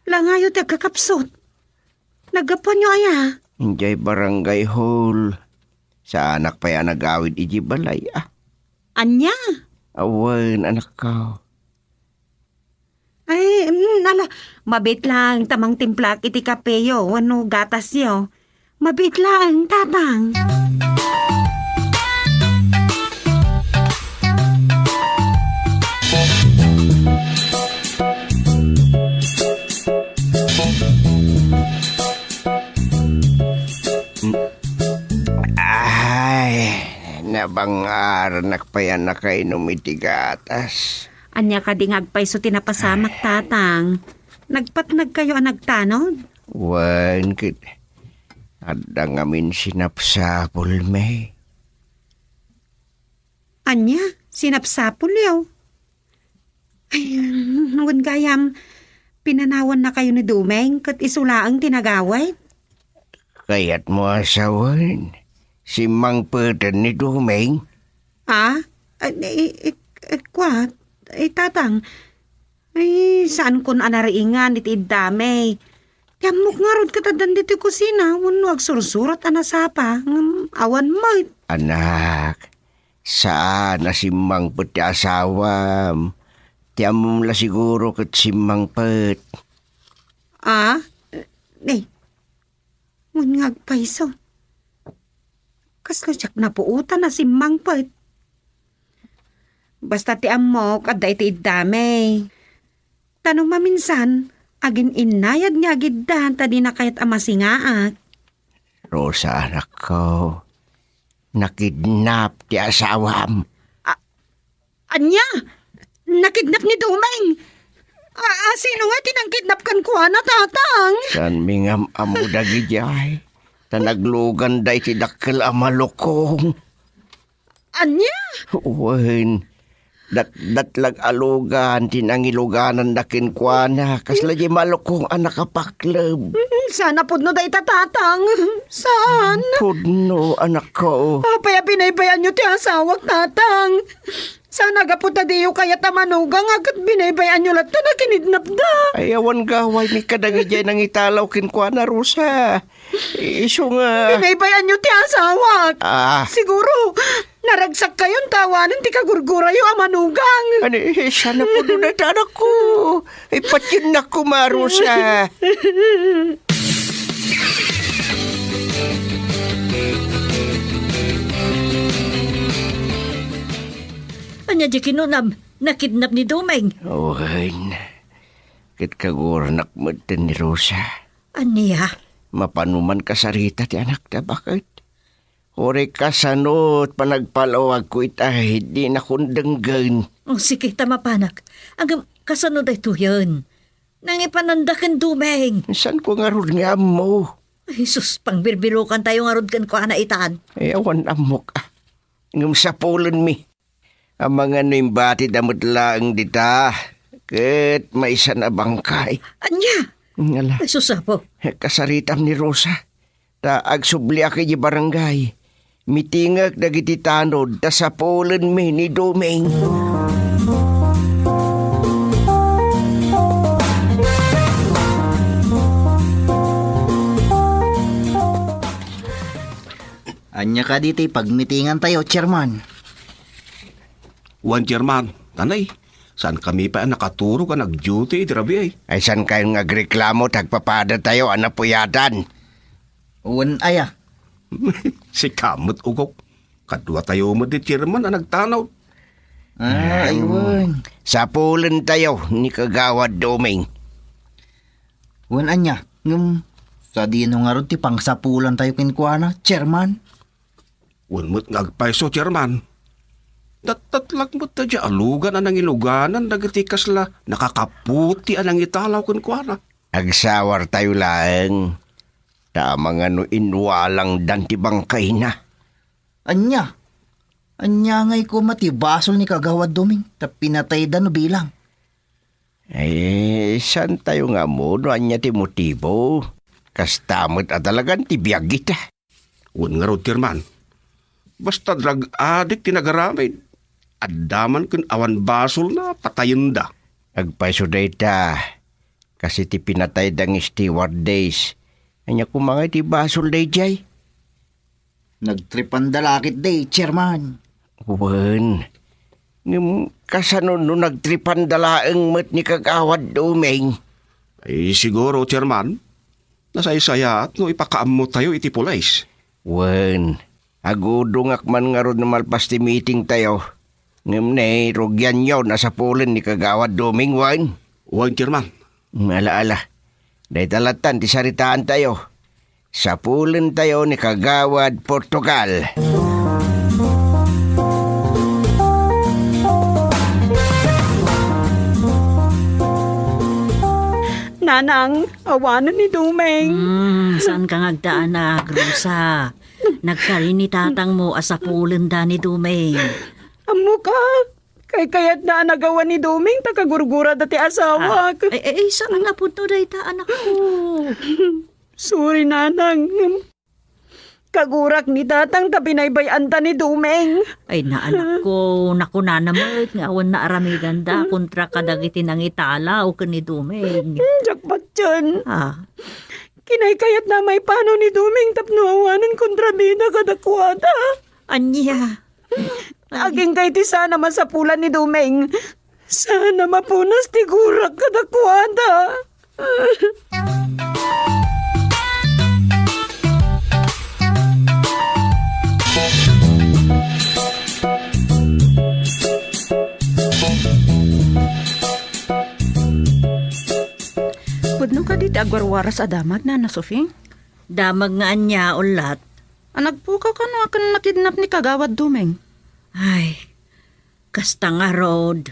Langayo ti agkakapsut. Naggapuanyo aya? Idiay barangay hall. Saanak pay a nagawid idiay balay, ah. Ania? Awan, anakko. Ay, mm, ala, mabiit lang ta mangtimplaak iti kapeyo wenno gatasyo. Mabiit lang, Tatang. Ay, nabangaranak pay a nakainom iti gatas. Ania kadi nga agpayso ti napasamak, Tatang? Nagpatnag kayo a nagtanod? Wen, ket adda ngamin sinapsapulmi. Ania? Sinapsapulyo? Ay, wen gayam, pinanawanna kayo ni Doming, ket isu laeng ti nagawid? Kayatmo a sawen, simmangpeten ni Doming? Ah? Ay, i-, i-, i-, kwa, ay, Tatang. Ay, saankon a nariingan iti iddami. Ti ammok ngarud ket addan ditoy kusina, wenno agsursurat a nasapa, ngem awan met. Anak, saan a simmangpet ti asawam. Ti ammom la siguro ket simmangpet. Ah? Eh, Wen nga agpayso. Kasla diak napuotan a simmangpet. Basta ti ammok, adda iti iddami. Ta no maminsan, agin-innayad nga agiddan ta dina kayat a masingaak. Rosa, anakko, nakidnap ti asawam. A-, Ania? Nakidnap ni Doming? A, a, sino nga ti nangkidnap kenkuana, Tatang? Saanmi nga am-ammo dagidiay. Ta nagluganda iti dakkel a malukong. Ania? Wen, datdatlag a lugan ti nangilugananda kenkuana. Kasla di malukong a nakapakleb. Mm, saan a pudno dayta, Tatang? Saan? Pudno, anakko. Apay a binaybay-anyo ti asawak, Tatang? Saan a gapu ta diyo kayat a manugang a ket binaybay-anyo latta a kinidnapda? Ay, awan gawaymi kadagiti nangitalaw kenkuana, Rosa. Isu nga binaybay-anyo ti asawak. Ah. Siguro, naragsak kayon ta awanen ti kagurgurayo a manugang. Ani, saan a pudno dayta, anakko? Ipatiennak koma, Rosa. Ania di kinunam? Nakidnap ni Doming? Wen. Ket kaguronak metten ni Rosa. Ania? Mapano man kasarita ti anakta, baket? Uray kasano ti panagpalawagko ita, dinakon denggen. Oh, sige, ta mapanak. Ngem kasano daytoyen? Nangipananda ken Dumeng. Saan ko ngarud nga ammo? Ay, sus, pangbirbirukantayo ngarud kenkuana itan. Ay, awan ammok, ah. Ngem sapulenmi. Amangan no imbatida met laeng dita, ket maysa a bangkay. Ania? Ngala. Ay, sus, Apo. Kasaritam ni Rosa. Ta agsubliak idiay barangay. Mitingek dagiti tanod ta sapulenmi ni Dumeng. Ania kadi ti pagmitingantayo, Chairman? Wen, Chairman, tanay, saan kami pay a nakaturog a nag-duty idi rabii ay? Ay, saan kayo nga agreklamo ta agpapadatayo a napuyatan? Wen aya? Sika met, Ugok. Kaduatayo met ni Chairman a nagtanod. Ah, ay, wen. Sapulentayo ni Kagawad Dumeng. Wen ania, ngem sadino ngarud ti pangsapulantayo kenkuana, Chairman? Wen met nga agpayso, Chairman. Datdatlag met daydiay a lugan a nangiluganan dagiti kasla nakakaputi a nangitalaw kenkuana. Agsawartayo laeng, ta amangan no inwalangdan ti bangkayna. Ania? Ania ngay koma ti basol ni Kagawad Dumeng ta pinatayda no bilang? Ay, saantayo nga ammo no ania ti motibo. Kasta met a talagan ti biag ita. Wen ngarud, Chairman. Basta drug addict ti nagaramid, adda man ken awan basolna, patayenda. Agpayso dayta, kas iti pinatayda nga stewardess. Ania koma ngay ti basol daydiay? Nagtripanda la ketdi, Chairman. Wen, ngem kasano no nagtripanda laeng met ni Kagawad Dumeng? Ay, siguro, Chairman. Nasaysayaat no ipakaammotayo iti pulis. Wen, agudongak man ngarud no malpas ti meetingtayo. Ngem ne, rugianyo a sapulen ni Kagawad Dumeng, wen? Wen, Chairman. Ala, ala. Dayta lattan ti saritaantayo. Sapulentayo ni Kagawad Portugal. Nanang, awanen ni Dumeng. Hmm, saanka nga agdaanak, Rosa. Nagkari ni tatangmo a sapulenda ni Dumeng. Ammoka, kaykayatna a nagawan ni Dumeng ta kagurgurada ti asawak. Ah, ay, ay, ay, saan a pudno dayta, anakko? Sorry, Nanang. Kagurak ni Tatang ta binaybay-anta ni Dumeng. Ay, anakko, nakunana met nga awan naaramidanda kontra kadagiti nangitalaw ken ni Dumeng. Hmm, diak patien. Ah. Kinaykayatna a maipanaw ni Dumeng tapno awanen kontrabida kadakuada. Ania? Agingga iti saan a masapulan ni Dumeng. Saan a mapunas ti gurak kadakuada. Pudno kadi ti agwarwaras a damag, Nana Sofie? Damag nga ania, Ullat? A nagpukaw kano a ken nakidnap ni Kagawad Dumeng. Ay, kasta ngarud.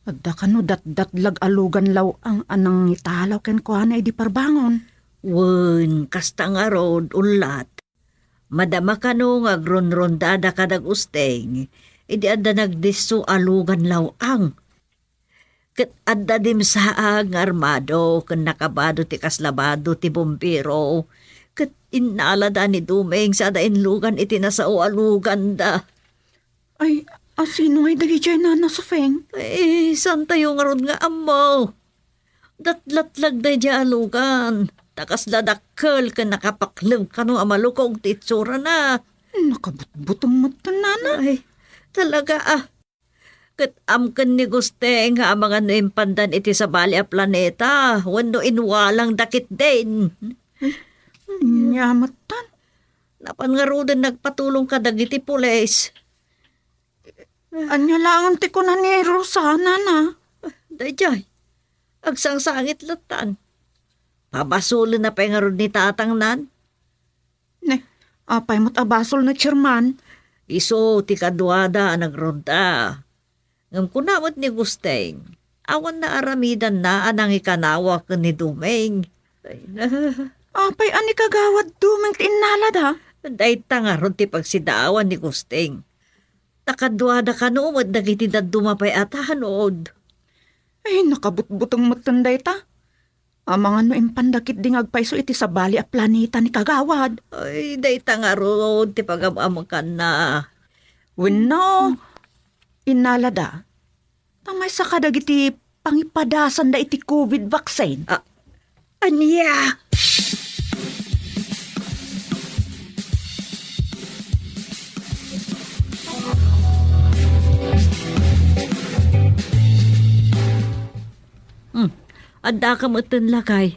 Adda kano datdatlag a lugan law-ang a nangitalaw kenkuana idi parbangon? Wen, kasta ngarud, Ullat. Madama kano nga agronrondada kadag Usteng, idi adda nagdisso a lugan law-ang. Ket adda dimsaag nga armado ken nakabado ti kasla bado ti bombero, ket innalada ni Dumeng sada inlugan iti nasao a luganda. Ay, a sino ngay dagijay, Nana Sofeng? Ay, saantayo ngarud nga ammo. Datlatlag daydiay a lugan, ta kasla dakkel ken nakapaklem kano a malukog ti itsurana. Nakabutbuteng met, Nana. Ay, talaga, ah. Ket amken ni Gusteng nga amangan no impandan iti sabali a planeta wenno inwalangda ketdin. Ania met tan? Napan ngaruden nagpatulong kadagiti pulis. Ania laengen ti kuna ni Rosa, Nana? Daydiay, agsangsangit lattan. Pabasolenna pay ngarud ni tatangnan? Ne, apay met a basol ni Chairman? Isu ti kaduada a nagronda. Ngem kuna met ni Gusteng, Awan naaramidanna a nangikanawa ken ni Dumeng. Ay, na. Apay a ni Kagawad Dumeng ti innalada? Dayta ngarud ti pagsidawan ni Gusting. Ta kaduada kano met dagiti dadduma pay a tanod. Ay, nakabutbuteng metten dayta. Amangan no impanda ketdi nga agpayso iti sabali a planeta ni Kagawad. Ay, dayta ngarud ti pagam-amkanna. Wenno, innalada, ta maysa kadagiti pangipadasanda iti covid vaccine. Ah, ania? Hmm. Addaka metten, lakay.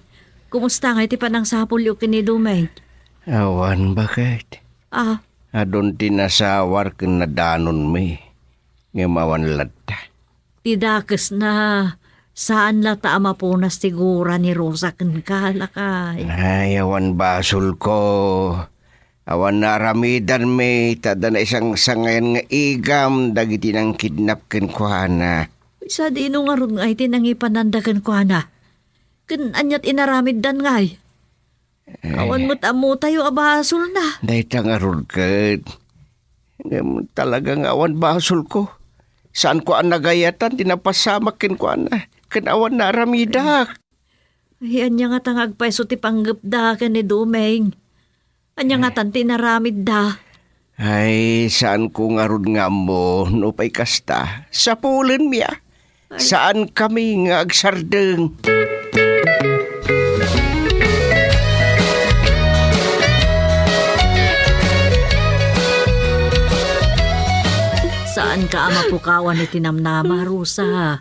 Kumusta ngay ti panangsapulyo ken ni Dumeng? Awan, baket. Ah. Adun ti nasawar ken nadanonmi. Ngem awan latta. Ti dakesna, saan latta a mapunas ti gura ni Rosa kenka, lakay. Ay, awan basolko. Awan naaramidanmi, ta adda naisangsangayan nga igam dagiti nangkidnap kenkuana. Sadino ngarud ngay ti nangipananda kenkuana? Ken ania ti inaramiddan ngay? Eh. Awan met ammotayo a basolna. Dayta ngarud ket. Ngem talaga nga awan basolko. Saanko a nagayatan ti napasamak kenkuana, ken awan naaramidak. Ay, ania ngata nga agpayso ti panggepda ken ni Dumeng? Ania ngatan ti inaramidda? Ay, saanko ngarud nga ammo, nupay kasta. Sapulenmi a. Ay. Saankami nga agsardeng. Saanka a mapukawan iti namnama, Rosa.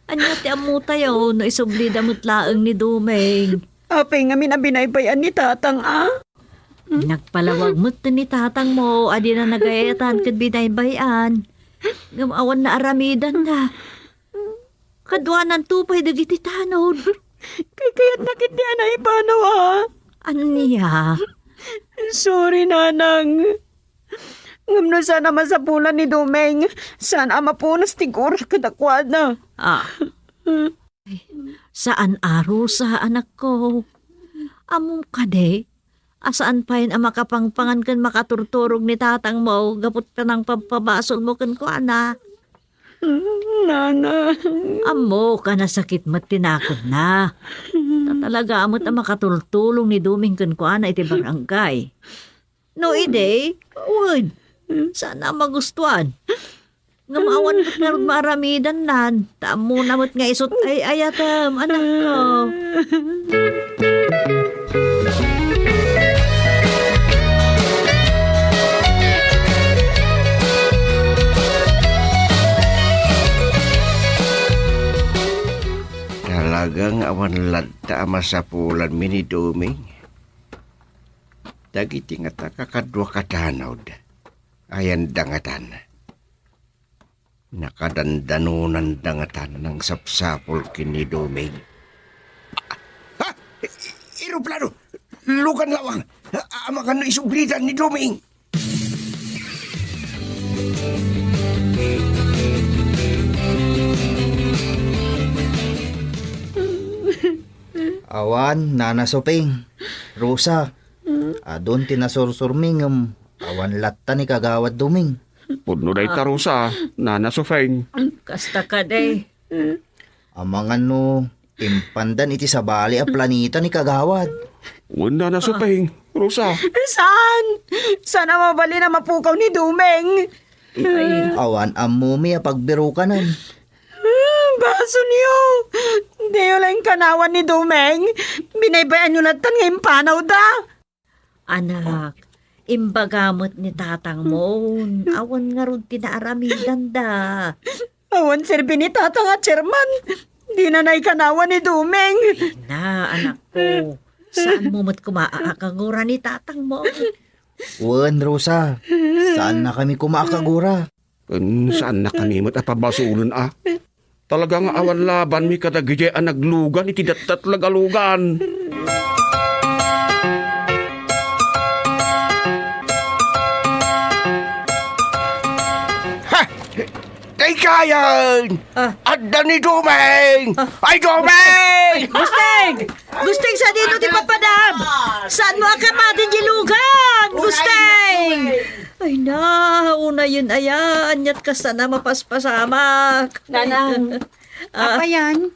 Ania ti ammotayo no isublida met laeng ni Dumeng? Apay ngamin a binaybay-an ni tatang a? Nagpalawag met ni tatangmo a dina nagayatan ket binaybay-an. Ngem awan naaramidanda. Kaduananto pay dagiti tanod. Kayatna ketdi a naipanaw a. Ania? Sorry, nanang. Ngem no saan a masapulan ni Dumeng, saan a mapunas ti gura kadakuada. Ah. Saan a, Rosa, anakko. Ammom kadi a saan pay a makapangpangan ken makaturturog ni tatangmo gapu ta nangpabpabasolmo kenkuana. Nana. Ammok a nasakit met ti nakodna. Ta talaga met a makatultulong ni Dumeng kenkuana iti barangay. No idi, wen, saan a magustuan. Ngem awan met ngarud maaramidannan, ta ammona met nga isut' ay-ayatem, anakko. Talaga nga awan latta a masapulanmi ni Dumeng. Dagiti ngata kakadua ka tanod, ayanda ngatan. Nakadandanonanda ngatan nangsapsapul ken ni Dumeng. Ha? Eroplano! Lugan lawang! Amangan no isublidan ni Dumeng! Awan, Nana Suping. Rosa, adun ti nasursurmi ngem awan latta ni Kagawad Dumeng. Pudno dayta, Rosa, Nana Suping. Kasta kadi. Amangan no impandan iti sabali a planeta ni Kagawad. Wen, Nana Suping, Rosa. Saan? Saan a mabalin a mapukaw ni Dumeng? Ay. Awan ammomi a pagbirukanan. Basolyo! Diyo la inkanawan ni Dumeng. Binaybay-anyo lattan nga impanawda. Anak, imbaga met ni tatangmo, awan ngarud ti naaramidanda. Awan serbi ni tatang a chairman. Dina naikanawan ni Dumeng. Ay na, anakko. Saanmo met koma a akagura ni tatangmo? Wen, Rosa. Saannakami koma a kagura. Ken saannakami met a pabasolen a. Talaga nga awan labanmi kadagiti a naglugan iti datdatlag a lugan. Ha! Tay Kayan! Ah. Adda ni Dumeng! Ah. Ay, Dumeng! Gusteng! Gusteng, sadino ti papadam? Saanmo a kapati diay lugan, Gusteng? Ay na, unayen aya, aniat kasta a mapaspasamak. Nanang, ah, apayan?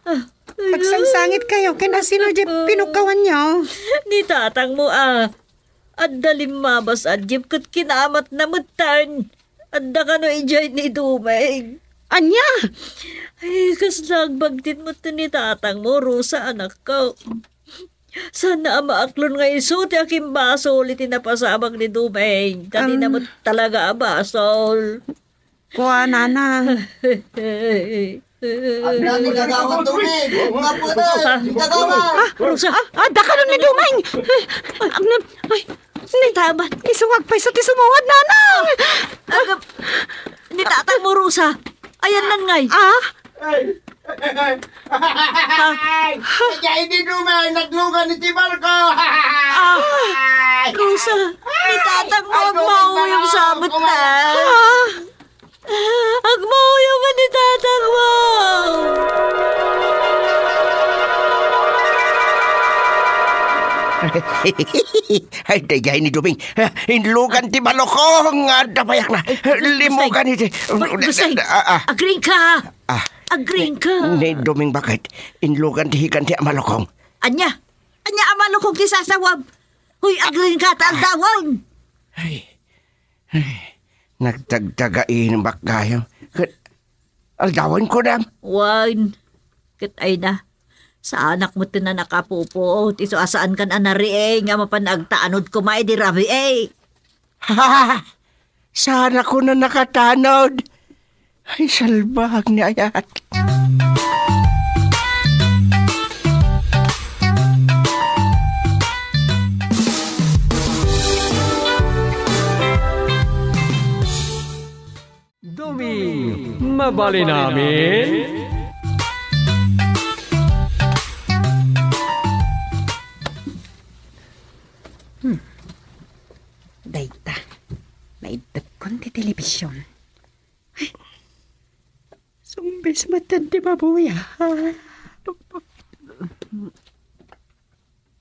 Ah, agsangsangit kayo ken asino diay pinukawanyo? Ni tatangmo, ah. Adda limmabas a jeep ket kinaamatna metten. Adda kano idiay ni Dumeng. Ania? Ay, kasla agbagtit metten ni tatangmo, Rosa, anakko. Saan a maaklon nga isu ti akimbasol iti napasamak ni Dumeng. Kanina met talaga a basol. Kuanana. Adda ni Kagawad Dumeng. Mapunan, ni Kagawad. Ah, Rosa. Ah, adda kano ni Dumeng. Ay, ni tabat. Isu nga agpayso ti sumuwad, nanang. Agap, ni tatangmo, Rosa. Ayanna ngay. Ah? Ay, ay, ay, ay, ay, ay, ay, ni Dumeng, naglugan iti barko. Ah, Rosa, ni tatangmo, agmauyong sa met na. Ah. Agmauyong ni tatangmo. Ay, daydiay ni Dumeng. Inlugan ti malukong nga adda payakna. Limugan iti. Gusteng, ah, ah. Agriingka. Ah. Agriingka. Ni, ni Dumeng, baket? Inlugan ti hikan ti a malukong. Ania? Ania a malukong ti sasawam? Hoy, agriingka ta aldawen. Ay. Ay. Nagtagtagaimbak gayam. Ket aldawen kunam? Wen. Ket ay na. Saanak met ti nakapupo. Ti isu a saankan a nariing a mapan agtanod koma idi rabii. Ha? Saanak a nakatanod? Ay, salbag ni ayat. Dumeng, mabalin amin? Hmm. Dayta, naiddepkon ti telebision. Ay, sumbis met ti babuya.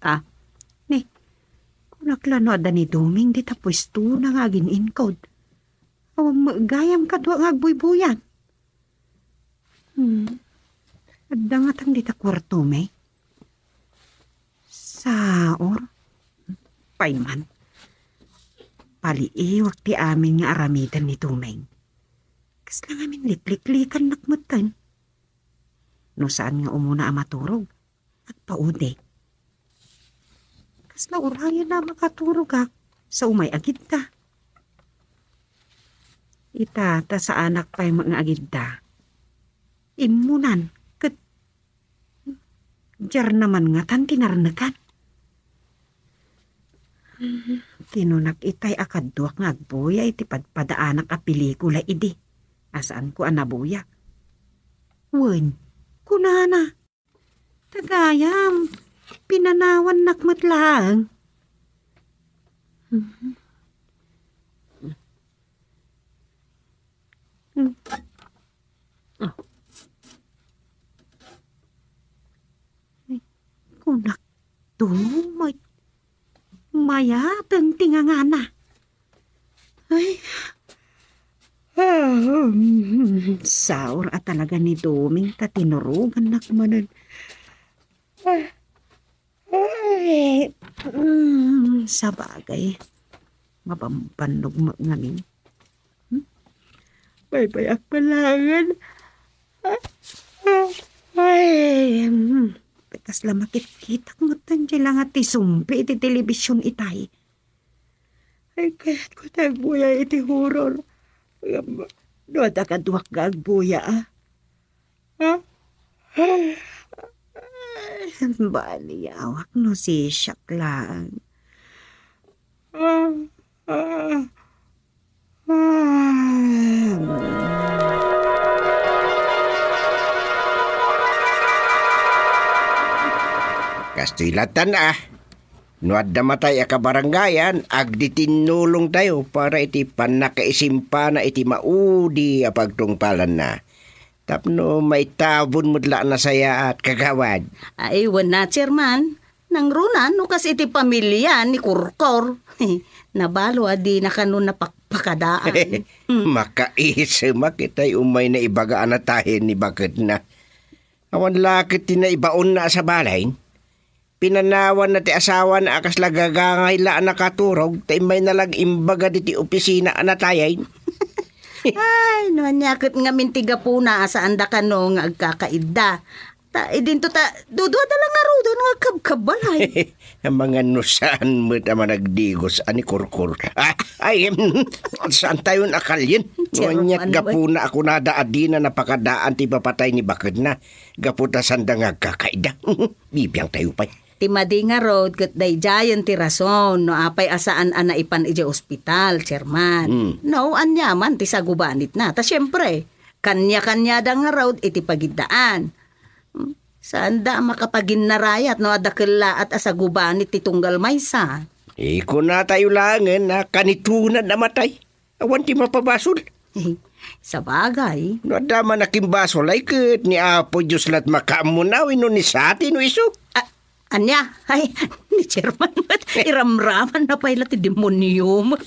Ah, ni, kunak la no adda ni Dumeng dita puestona nga agin-inkod. Awan met gayam kadua nga agbuybuyan. Hmm. Adda ngatan dita kuartom, eh. Saor. Pay man. Paliiwak ti amin nga aramiden ni Dumeng. Kasla ngamin likliklikannak metten. No saan nga umuna a maturog, agpaudi. Kasla urayen a makaturogak sa umay agidda. Ita, ta saanak pay nga agidda. Immunan, ket diarna man ngatan ti narnekan. Kinunak itay a kaduak nga agbuya iti padpadaanak a pelikula idi. A saanko a nabuya. Wen, kunana, ta gayam, pinanawannak met laeng. Mhm. Hmm. Ah. Ay, kunak, Dumeng, mayat ti ngangana. Ay. Ah, hmm, saor a talaga ni Dumeng ta tinurogannak manen. Ah. Ay, mm, sabagay, mabambannog met ngamin. Hmm? Baybayak pay laengen. Ah, ah, ay, mm. Kasla makitkitak met diay la nga ti sumpi iti telebision itay. Ay, kayatko ti agbuya iti horror. Ngem no adda kaduak nga agbuya, ah. Ah? Ay, baliawak no sisiak laeng. Ah, ah, ah. Kastoy latan, ah. No adda matay a kabarangayan, agditinnulongtayo para iti pannakaisimpana iti maudi a pagtungpalanna. Tapno maitabon met la a nasayaat, kagawad. Ay, wen na, Chairman. Nangruna, no kas iti pamilia ni Kurkor. Nabalo a dina kano napakpakadaan. Hmm. Makaisemak itay umay naibaga a natayen ni baketna. Awan la ket ti naibaonna a sabali. Pinanawanna ti asawana a kasla gagangay la a nakaturog, ta immayna la ag-imbaga ditoy opisina a natayen. Ay, no ania ket ngamin ti gapuna a saanda kano nga agkakaidda. Ta, idinto ta, duduada la ngaruden nga agkabkabbalay. Amangan no saan met a managdigos a ni Kurkur. Ah, ay, em, saantayon a kalien. No aniat gapuna a kunada a dina napakadaan ti ipapatay ni baketna. Gapu ta saanda nga agkakaida. Bibiangtayo pay. Ti madi ngarud ket daydiayen ti rason no apay a saan a naipan idiay ospital, Chairman. Hmm. No, aniaman ti sagubanitna. Ta siempre, kania-kaniada ngarud iti pagiddaan. Hmm, saanda a makapaginnarayat no adda kellaat a sagubanit ti tunggal maysa. Ikunatayo laengen a kanitunan a matay. Awan ti mapabasol. Sabagay. No adda man a kimbasol, ay ket ni Apo Dios la't makaammo na wenno ni sati no isu. A-, ania? Ay, ni Chairman met, iramramanna pay la ti demonio met.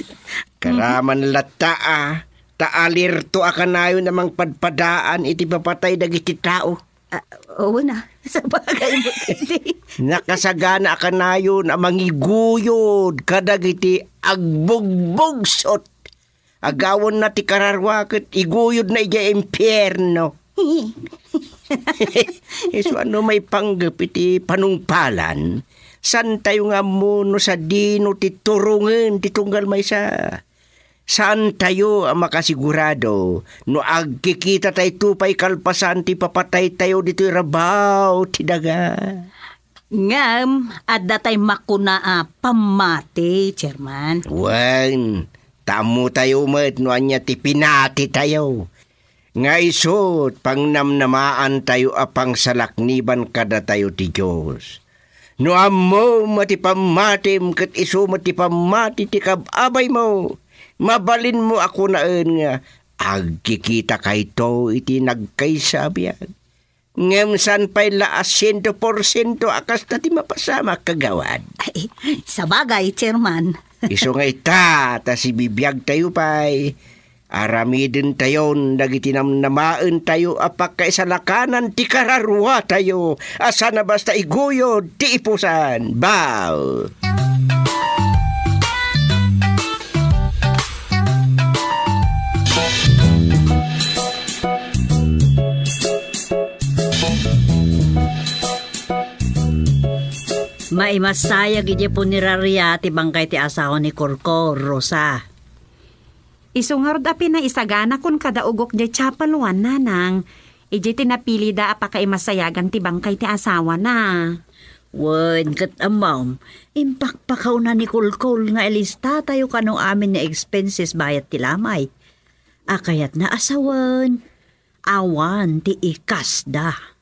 Karaman latta a, ta alerto a kanayon a mangpadpadaan iti papatay dagiti tao. Ah, oo na. Sabagay met idi. Nakasagana a kanayon a mangiguyod kadagiti agbugbugsot. Agawenna ti kararua ket iguyodna idiay impierno. Isu a no maipanggep iti panungpalan, saantayo nga ammo no sadino ti turongen ti tunggal maysa. Saantayo a makasigurado no agkikitatayto pay kalpasan ti papataytayo ditoy rabaw ti daga. Ngem, adda tay makuna a pammati, Chairman. Wen, ta ammotayo met no ania ti pinatitayo. Nga isut, pangnamnamaantayo a pangsalakniban kadatayo ti Dios. No ammom a ti pammatim ket isu met ti pammati ti kab-abaymo, mabalinmo a kunaen nga, "Agkikita kayto iti nagkaysa a biag." Ngem saan pay la a siento porsiento a kasta ti mapasamak, kagawad. Ay, sabagay, Chairman. Isu nga ita, ta sibibiagtayo pay, aramidentayon dagiti namnamaentayo a pakaisalakanan ti kararuatayo a saan a basta iguyod ti ipusan. Baw! Maimasayag idiay puneraria ti bangkay ti asawa ni Korkor, Rosa. Isu ngarud a pinaisaganakon kada ugok diay Chapel One, nanang. Idiay ti napilida a pakaimasayagan ti bangkay ti asawana. Wen, ket ammom, impakpakaw na ni Kolkol nga ilistatayo kano amin nga expenses bayat ti lamay. A kayatna a sawen, awan ti ikasda.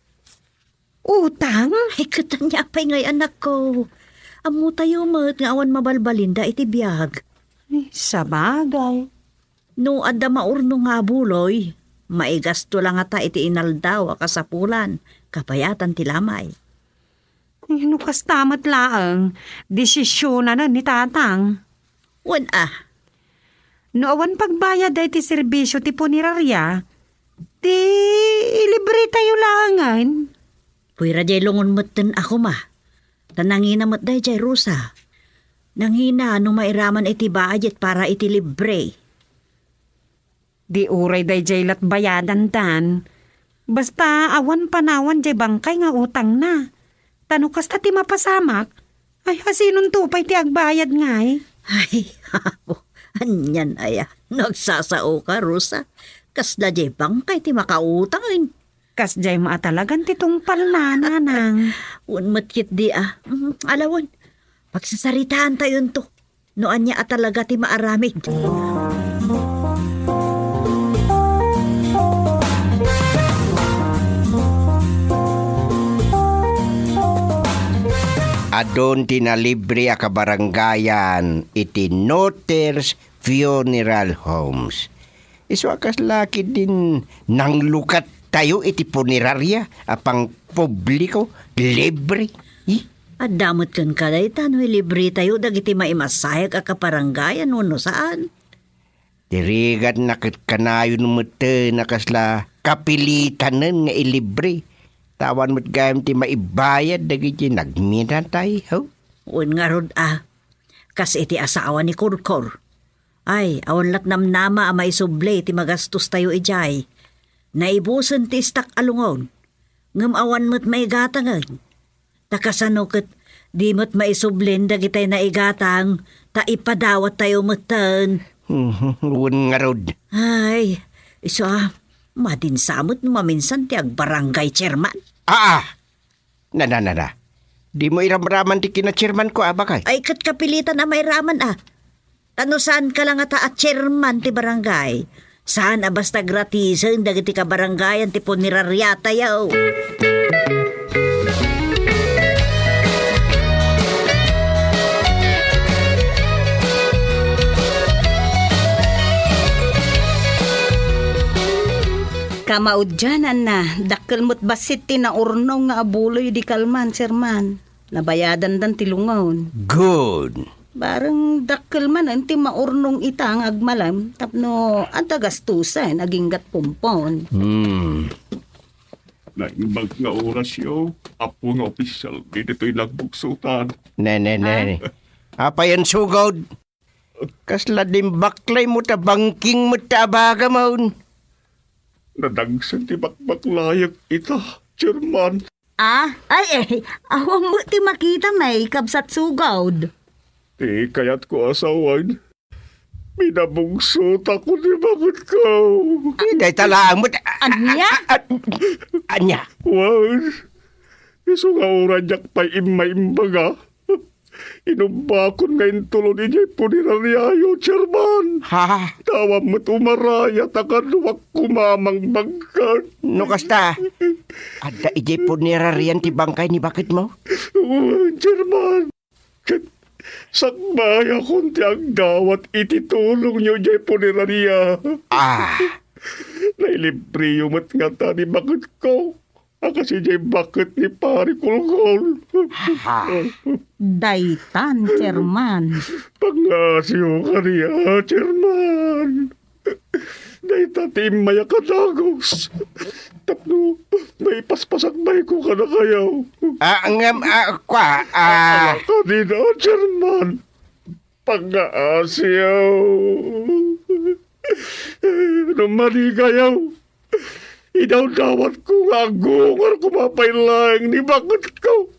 Utang? Ay, ket ania pay ngay, anakko? Ammotayo met nga awan mabalbalinda iti biag. Ay, sabagay. No adda maurno nga abuloy, maigasto la ngata iti inaldaw a kasapulan, kabayatan ti lamay. Ay, no kasta met laeng, desisionanen ni Tatang. Wen a. No awan pagbayad daytoy serbisio ti puneraria, ti ilibretayo laengen. Puyra diay lungon metten a koma. Ta nangina met daydiay, Rosa. Nangina no mairaman iti budget para iti libre. Di uray daydiay lat bayadandan. Basta awan panawan diay bangkay nga utangna. Ta no kasta ti mapasamak, ay, hasinonto pay ti agbayad ngay? Ay, apo, anian aya? Nagsasaoka, Rosa. Kasla diay bangkay ti makautang. Kasdiay maatalagan ti tungpalna, nanang. Wen met ketdi a. Mm, ala wen. Pagsasaritaantayonto. No ania a talaga ti maaramid. Adun ti nalibre a kabarangayan iti Noters Funeral Homes. Isu a kasla ketdin nanglukat tayo iti puneraria a pangpubliko, libre. Eh? Adda met kenka dayta no ilibre tayo dagiti maimasayag a kabarangayan wenno saan? Ti rigatna ket kanayon metten a kasla kapilitanen nga ilibre. Ta awan met gayam ti maibayad dagiti nagminatay, ho? Wen ngarud a, kas iti asawa ni Kurkur. Ay, awan lat namnama a maisubli ti magastostayo idiay. Naibusen ti istak a lungon, ngem awan met maigatangen. Ta kasano ket di met maisublin dagitay naigatang, ta ipadawattayo metten. Wen ngarud. Ay, isu a, madinsa met no maminsan ti agbarangay chairman. Aa! Nana, nana. Dimo iramraman ti kinachairmanko a, bakay? Ay, ket kapilitan a mairaman a. Ta no saanka la ngata a chairman ti barangay, saan a basta gratisen dagiti kabarangayan ti punerariatayo. Kamaudiananna, dakkel met bassit ti naurnong nga abuloy idi kalman, chairman. Nabayadandan ti lungon. Good. Bareng dakkel manen ti maurnong ita nga agmalem tapno adda gastusen aginggat pompon. Hmm. Naimbag nga orasyo, apo nga opisyal, ditoy nagbugsutan. Ne, ne, ne. Ah? Apay a sugod? Kasla dimbaklaymo ta bangking met ta abagam. Nadagsen ti bakbaklayek ita, Chairman. Ah, ay, eh, awan met ti makita, may kabsat sugod. Ti kayatko a sawen, pinabugsotako ti baketko. Ay, dayta laeng met. Ania? A-, ania? Wen, isu nga uray diak pay immaimbaga. Inubbakon nga intulon idiay punerariayo, Chairman. Ha? Awan met umarayat a kaduak koma a mangbagkat. No kasta, adda idiay punerarian ti bangkay ni baketmo? Wen, Chairman. Ket sakbayakon ti agdawat iti tulongyo idiay puneraria. Ah. Nailibreyo met ngata ni baketko. A kas idiay baket ni Pari Kulkul. Ha? Daytan, Chairman. Pangngaasim kaniak, Chairman. Dayta ti immayak a dagus. Tapno maipaspasakbayko kadakayo. Ah, ngem, ah, kua, ah. Ala kadin, Chairman. Pangngaasim. No madi kayo, idawdawatko nga aggungor koma pay laeng ni baketko.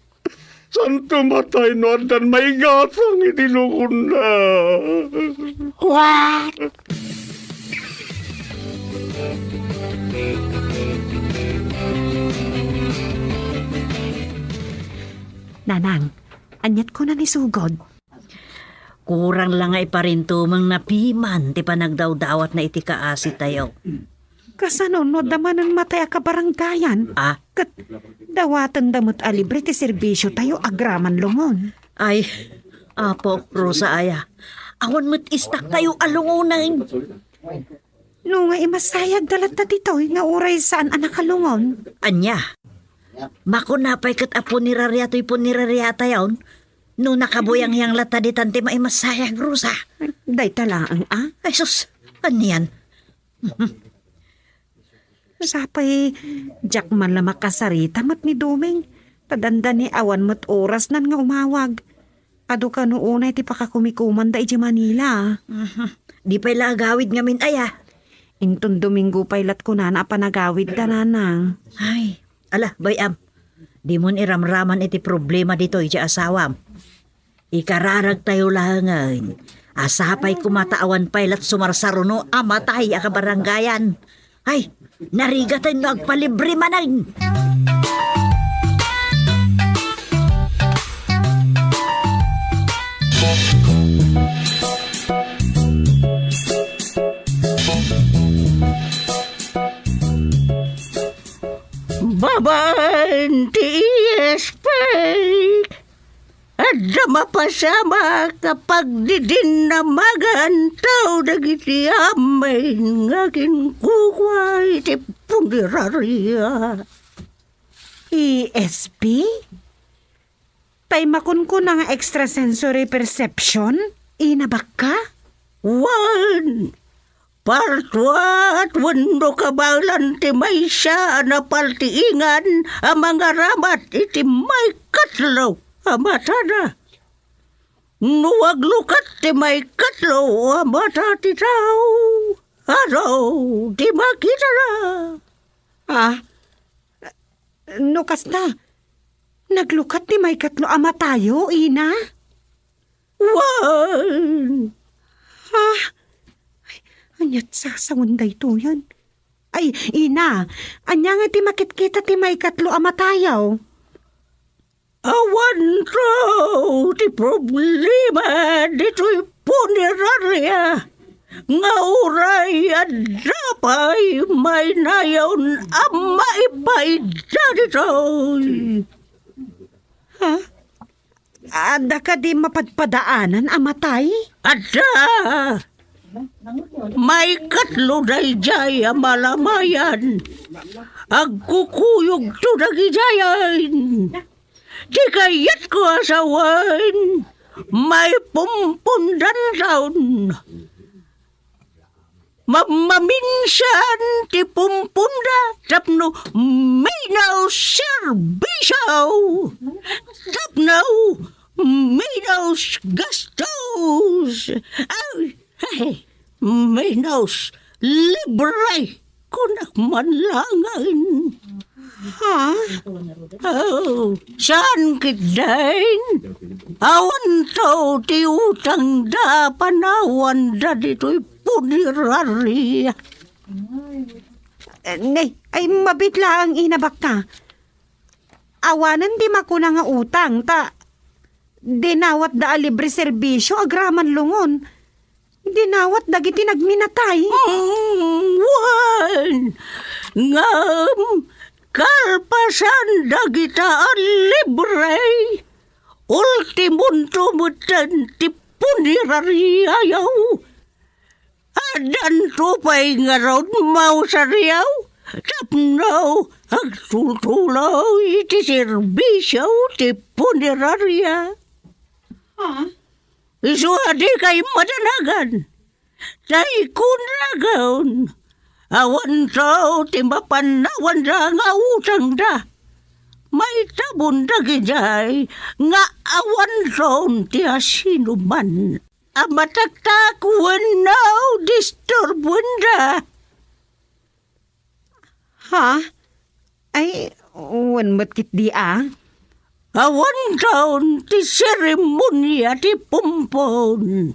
Santo matay no addan maigatang iti lukonna. What? Nanang, aniat ko na ni sugod? Kurang la nga iparintumeng na piman ti panagdawdawatna iti kaasitayo. Kasano no adda manen matay a kabarangayan? Ah? Ket dawatenda met a libre ti serbisiotayo agraman lungon. Ay, Apo, Rosa aya. Awan met istaktayo a lungonen. No nga imasayagda latta ditoy nga uray saan a nakalungon. Ania? Makuna pay ket a punerariatoy punerariatayon? No nakabuyangyang latta ditan ti maimasayag, Rosa. Dayta laeng, a? Ay, sus! Anian? Sapay, diak man la makasarita met ni Doming. Ta dandani awan met orasnan nga umawag. Adu kano unay ti pakakumikomanda idiay Manila. Mhm. Di pay la agawid ngamin aya. Inton Domingo pay lat kunana a panagawidda, nanang. Ay, ala, bay-am. Dimon iramraman iti problema ditoy ti asawam. Ikararagtayo laengen a sapay koma ta awan pay lat sumarsaruno a matay a kabarangayan. Ay, narigaten no agpalibre manen. Babaen ti E S P. Adda mapasamak a pagdidinnamagantaw dagiti amin nga kinkukua iti puneraria. E S P? Tay makunkuna nga extrasensory perception? Inabakka? Wen, partuat wenno kabaelan ti maysa a napaltiingan a mangaramat iti maikatlo a matada. No aglukat ti maikatlo a mata ti tao, adu ti makitana. Ah, no kasta, naglukat ti maikatlo a matayo, ina? Wen. Ah, ay, ania't sasawen daytoyen? Ay, ina, ania nga ti makitkita ti maikatlo a matayo? Awan ti problema ditoy puneraria nga uray adda pay mainayon a maipaida ditoy. Ha? Adda kadi mapadpadaanan a matay? Adda! Maikatlo daydiay a malamayan. Agkukuyogto dagidiayen. Ti kayatko a sawen, maipumpondanton. Mammaminsan ti pumponda tapno minaus serbisio, tapno minaus gastos. Ay, minaus libre. Kunak man laengen. Ha? Oh, saan ketdin? Awanto ti utangda a panawanda ditoy puneraria. Eh, ne, ay, mabiit laeng, ina, bakka. Awanen ti makuna nga utang, ta dinawatda a libre serbisio agraman lungon. Dinawat dagiti nagminatay. Mm, wen. Ngem kalpasan dagita a libre, ultimonto metten ti punerariayo. Addanto pay ngarud mausariaw tapno agtultuloy iti serbisio ti puneraria. Ha? Isu a dikay madanagan, ta ikunragon, awanto ti mapanawanda nga utangda. Maitabon dagidiay nga awanton ti asinoman a mataktak wenno disturbuenda. Ha? Ay, wen met ketdi a? Awanton ti seremonia ti pumpon.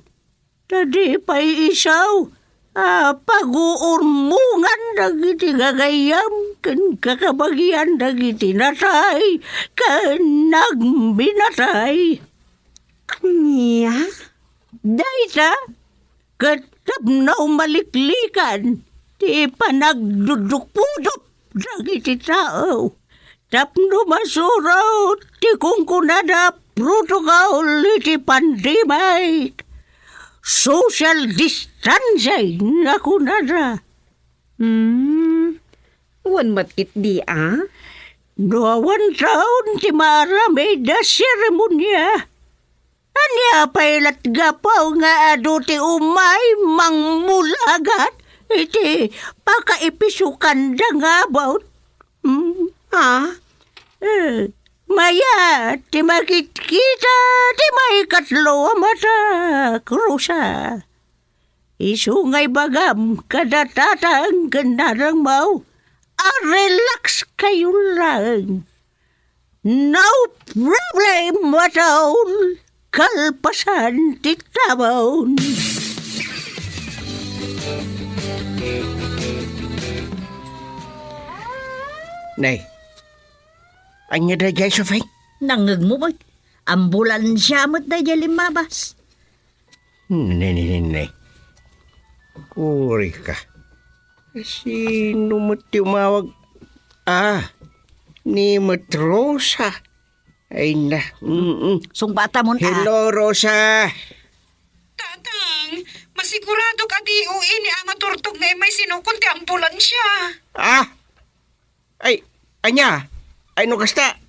Ta di pay isu a paguurmongan dagiti gagayyem ken kakabagian dagiti natay ken nagminatay. Ania? Dayta, ket tapno maliklikan ti panagdudukpudop dagiti tao, tapno masurot ti kunkunada protocol iti pandemic, social distancing a kunada. Hmm, wen met ketdi a? No awanton ti maaramid a seremonia, ania pay latgapo nga adu ti umay mangmulagat iti pakaipisukan da nga about? Hmm? Ha? Eh, mayat ti makitkita ti maikatlo a mata, Rosa. Isu nga ibagam kada tatang ken nanangmo a relax kayo lang. No problem at all, kalpasan ti tabon. Nay, ania daydiay, Sophie? Nangngegmo met. Ambulansia met daydiay limmabas. Ne, ne, ne, ne. Uri ka. Sino met ti umawag? Ah, ni met Rosa. Ay na. Mm-mm. Sungbatamon, ah. Hello, Rosa. Tatang, masigurado ka di uini a maturtog nga immay sinukon ti ambulansya. Ah? Ay, ania? Ay, no kasta,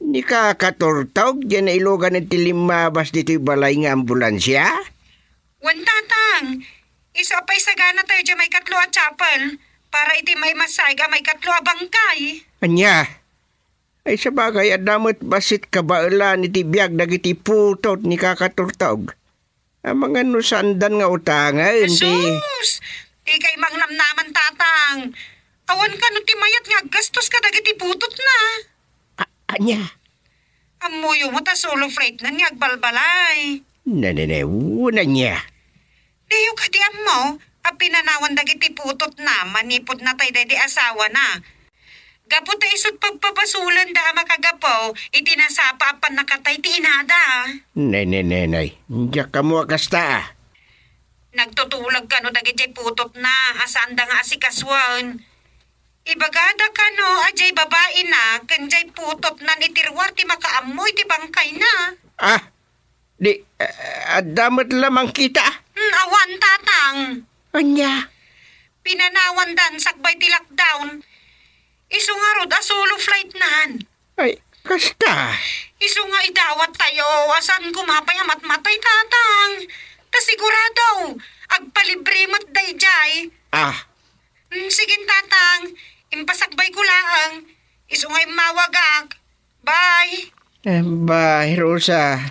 ni kakaturtog, diay nailugan ti limmabas ditoy balay nga ambulansia? Wen, Tatang. Isu a paisagana tayo diay maikatlo a chapel para iti maimasayag a maikatlo a bangkay. Ania? Ay, sabagay, adda met bassit kabaelan iti biag dagiti putot ni kakaturtog. Amangan no saandan nga utangen ti Sus! Dikay mangnamnaman, Tatang. Awan kano ti mayat nga aggastos kadagiti putotna. A-, ania? Ammoyo met a solo flightnan nga agbalbalay. Nanenewon, ania? Diyo kadi ammo a pinanawan dagiti putotna manipud natay daydi asawana. Gapu ta isut' pagpabasolanda a makagapu iti nasapa a pannakatay ti inada. Nay, nay, nay, nay. Diak ammo a kasta, ah. Nagtutulag kano dagidiay putotna a saanda nga asikasuan. Ibagada kano a diay babaina ken diay putotnan iti ruar ti makaammo iti bangkayna. Ah, di, eh, adda met la mangkita? Hmm, awan, Tatang. Ania? Pinanawandan sakbay ti lockdown. Isu ngarud a solo flightnan. Ay, kasta. Isu nga idawat tayo, a saan koma pay a matmatay, Tatang. Ta sigurado, agpalibre met daydiay. Ah. Mm, sige, Tatang. Impasakbayko laeng. Isu nga immawagak. Bye. Eh, bye, Rosa.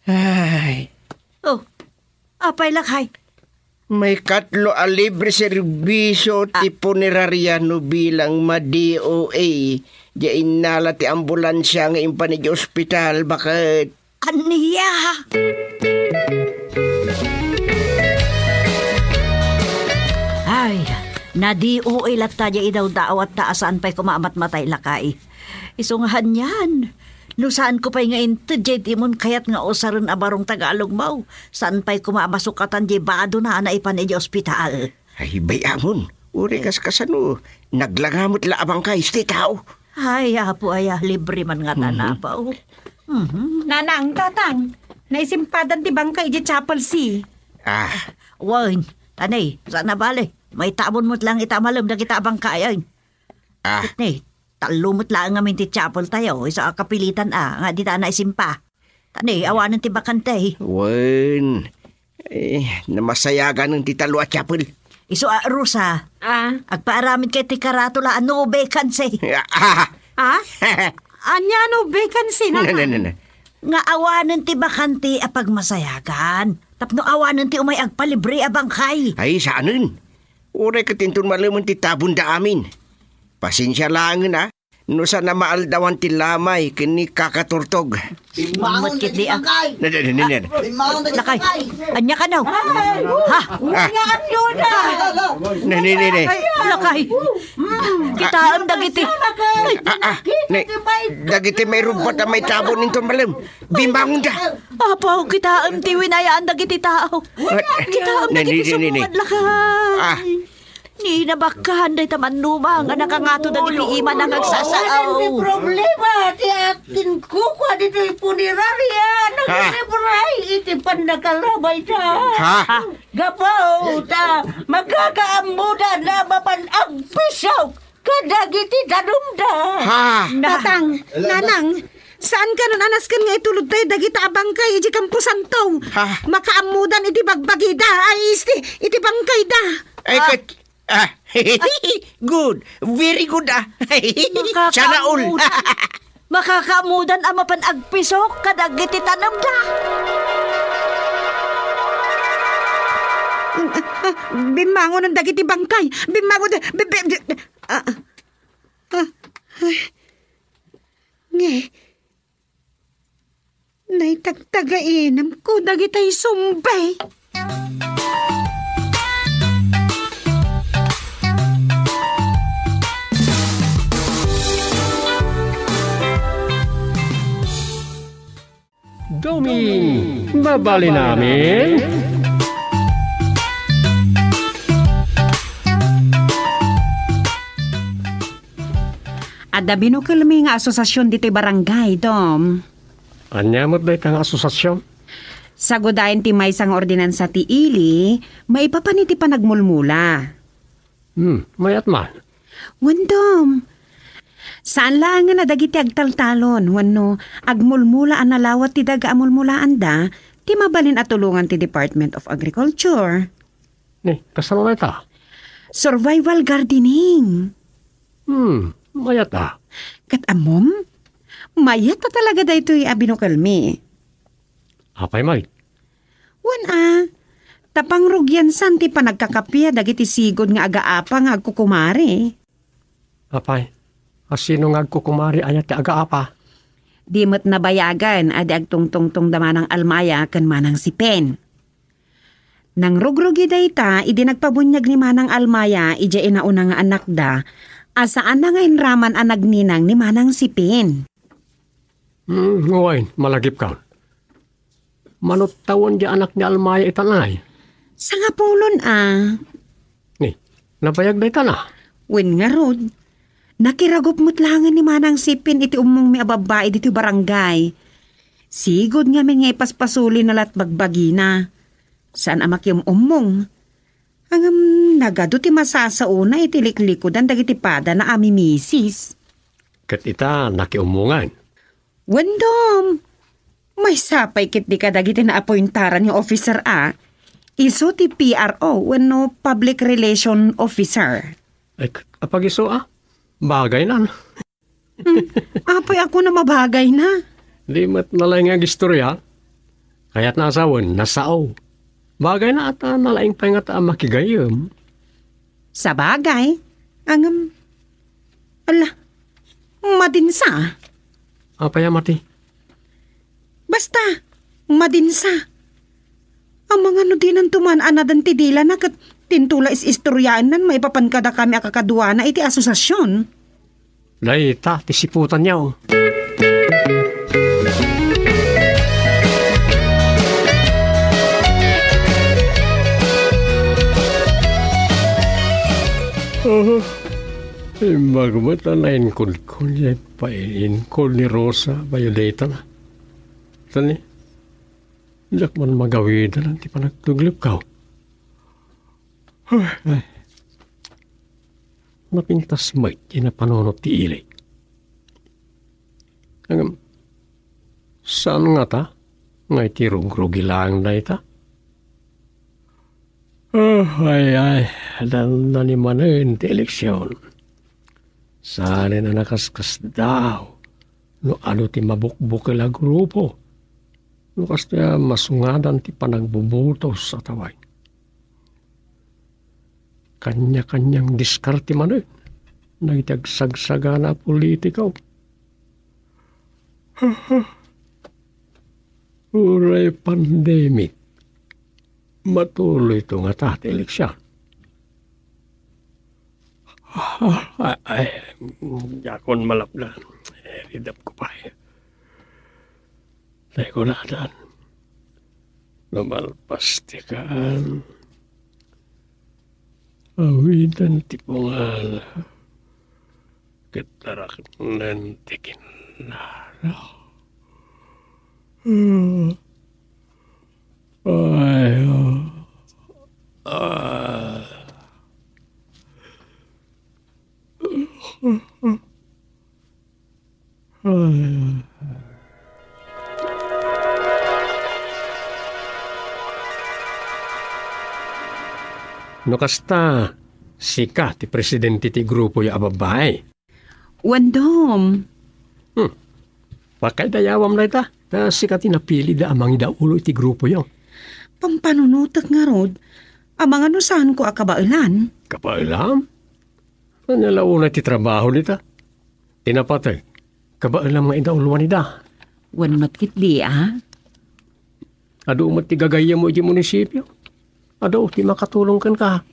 Ay. Oh, apay, lakay? Maikatlo a libre serbisio ti Ah. punerarya no bilang ma-D O A. Diay innala ti ambulansia nga impan idiay ospital, baket. Ania? Ay, na-D O A latta diay idawdawatta a saan pay koma a matmatay, lakay. Isu nga anian. No saanko pay nga inted diay dimon kayat nga usaren a barong Tagalogmo, saan pay koma a masukatan diay badona a naipan idiay ospital. Ay, bay-amon. Uray kaskasano, naglanga met la a bangkay iti tao. Ay, Apo, aya, libre man ngata, Mhm. Apo. Mhm. Nanang, Tatang, naisimpadan ti bangkay idiay Chapel C. Ah. Wen, tanay, saan a bale. Maitabon met laeng ita a malem dagita a bangkayen. Ah. Ket ne, tallo met laeng ngamin ti chapel tayo, isu a kapilitan a, nga dita naisimpa. Ta ne, awanen ti bakante. Wen, eh, namasayaganen ti tallo a chapel. Isu a, Rosa. Ah? Agpaaramid kay ti karatula a no vacancy. Ah, ah. Ah? Ania no vacancy, Na, na, na, na? Nga awanen ti bakante a pagmasayagan. Tapno awanen ti umay agpalibre a bangkay. Ay, saanen. Uray ket inton malemen ti tabonda amin. Pasensia laengen a, no saan a maaldawan ti lamay ken ni kakaturtog. Bimmangon Umot ket dagiti di, ah. bangkay! Na, na, na, na, na. Bimmangon dagiti Lakay, bangkay! Ania kano? Ay, Ha? Ah. nga agyuda! Ne, ne, ne, ne. Ay, lakay. Mm. Kitaem dagiti. Ay, Ah, ah, ne, dagiti mairubbat a maitabon inton malem. Bimmangonda. Apo, kitaem ti winayaan dagiti tao. Kitaem Ne, dagiti ne, ne, ne. sumuad, lakay. Ah. Ni nabakkan dayta mannubang a nakangato dagiti ima nga agsasao. Awan ti problema ti atin kukua ditoy punerarya. Ha? Naglibray iti pannakalabayda. Ha? Gapu ta makakaammoda a mapan agpisok kadagiti danumda. Ha? Na- Tatang, Nanang, saan kanon a nasken nga itulodtayo dagita a bangkay iti kamposanto? Ha? Makaammodan iti bagbagida, ay, isti, iti bangkayda. Ay, Ah. ket, ah, good. Very good, ah. Sana all. Makakaammodan. Makakaammodan a mapan agpisok kadagiti danumda. Bimmangonen dagiti bangkay. Bimmangon, bi-, bi-, bi-, ah, ah, ah, ay. Nge, naitagtagainamko dagitay zombie. Dumi, mabalin amin? Adda binukelmi nga asosiasion ditoy barangay, Dom. Ania met dayta nga asosiasion? Sagudayen ti maysa nga ordinansa ti ili, maipapan iti panagmulmula. Hmm, mayat man. Wen, Dom. Saan laengen a dagiti agtaltalon wenno agmulmula a nalawat ti daga a mulmulaanda ti mabalin a tulongan ti Department of Agriculture. Ni, kasano dayta? Survival gardening. Hmm, mayat a. Ket ammom? Mayat a talaga daytoy a binukelmi. Apay met? Wen a, ta pangrugian san ti panagkakappia dagiti sigud nga agaapa nga agkukumari. Apay, a sino nga agkukumari aya ti agaapa? Di met nabayagen a di agtungtungtong da Manang Almaya ken Manang Sipen. Nangrugrugi dayta idi nagpabuniag ni Manang Almaya idiay inauna nga anakda a saan a nga inraman a nagninang ni Manang Sipen. Hmm, wen, malagipkan. Mano tawen ti anak ni Almaya ita, nay? Sangapulon a. Ni, nabayag dayta na? Wen ngarud, nakiragup met laengen ni Manang Sipen iti ummongmi a babbai ditoy barangay. Sigud ngamin nga ipaspasulina la't bagbagina. Saan a makium-ummong. Ngem nagadu ti masasaona iti liklikudan dagiti padana a mimisis. Ket ita, nakiummongan. Wen, Dom, maysa pay ketdi kadagiti naapointaran nga officer a, isu ti P R O wenno Public Relation Officer. Ay, ket apag-isu a? Bagaynan. Hmm, apay a kunam a bagayna? Di met nalaing nga agistorya. Kayatna a sawen, nasao. Bagayna a ta nalaing pay ngata a makigayyem. Sabagay, ngem, ala, madinsa. Apay a madi? Basta, madinsa. Amangan no dinanto man-anadan ti dilana ket dinto la is-istoryaennan maipapan kadakami a kakaduana iti asosiasion. Dayta ti siputanyo. Aha. Imbag met a nainkulkol ya painkol ni Rosa, bayo dayta na. Tani, diak man magawidan ti panagtuglepko. Ay. Napintas met ti napanunot ti ili. Ngem, saan ngata nga iti rugrugi laeng dayta? Ah, ay, ay, dandani manen ti eleksion. Saanen a nakaskasdaaw no adu ti mabukbukel a grupo. No kasta, masungadan ti panagbubutos a tawen. Kanya-kanyang diskarte manen dagiti agsagsagana a politiko. Uray pandemic, matuloyto ngata ti eleksion. Ay, ay, diakon malapdan. Iridapko pay. Tay kunadan, no malpas ti kaan, awiden ti pungan, ket taraknen ti kinnara. Ay, ah. No kasta, sika ti presidente ti grupoyo a babbai. Wen, Dom. Hmm. Pakaidayawam dayta. Ta sika ti napilida a mangidaulo iti grupoyo. Pampanunotek ngarud, amangan no saanko a kabaelan. Kabaelam? Ania la unay ti trabaho dita? Ti napateg, kabaelam nga idauloan ida. Wen met ketdi a? Adu met ti gagayyemmo iti munisipio. Adu ti makatulong kenka.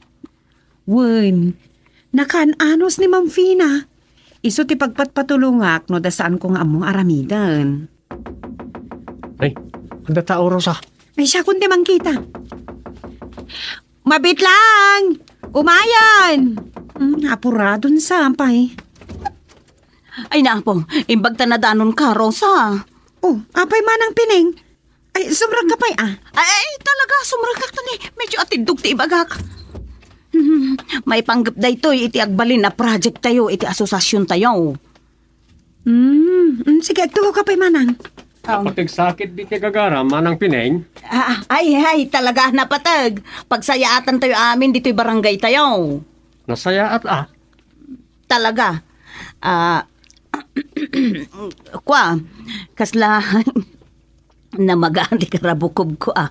Wen, nakaan-anos ni Ma'am Fina. Isu ti pagpatpatulongak no da saanko nga ammo nga aramiden. Ay, adda tao, Rosa. Ay, siakon ti mangkita. Mabitlang! Umayon! Hmm, apuradon sa, apay. Ay, napo, imbag ta nadanonka, Rosa. Oh, apay manang Pineng? Ay, sumrek ka pay, ah. Ay, ay, talaga, sumrekak ta ni. Medyo atiddog ti ibagak. Hmm, maipanggep daytoy iti agbalin a project tayo, iti asosiasion tayo. Hmm, mm, sige, agtuo ka pay, manang. Napategsakit di ti gagara, manang Pineng? Ah, ay, ay, talaga, napateg. Pagsayaatan tayo amin ditoy barangay tayo. Nasayaat, ah. Talaga. Ah, kwa, kasla, namagaan ti karabukobko, ah.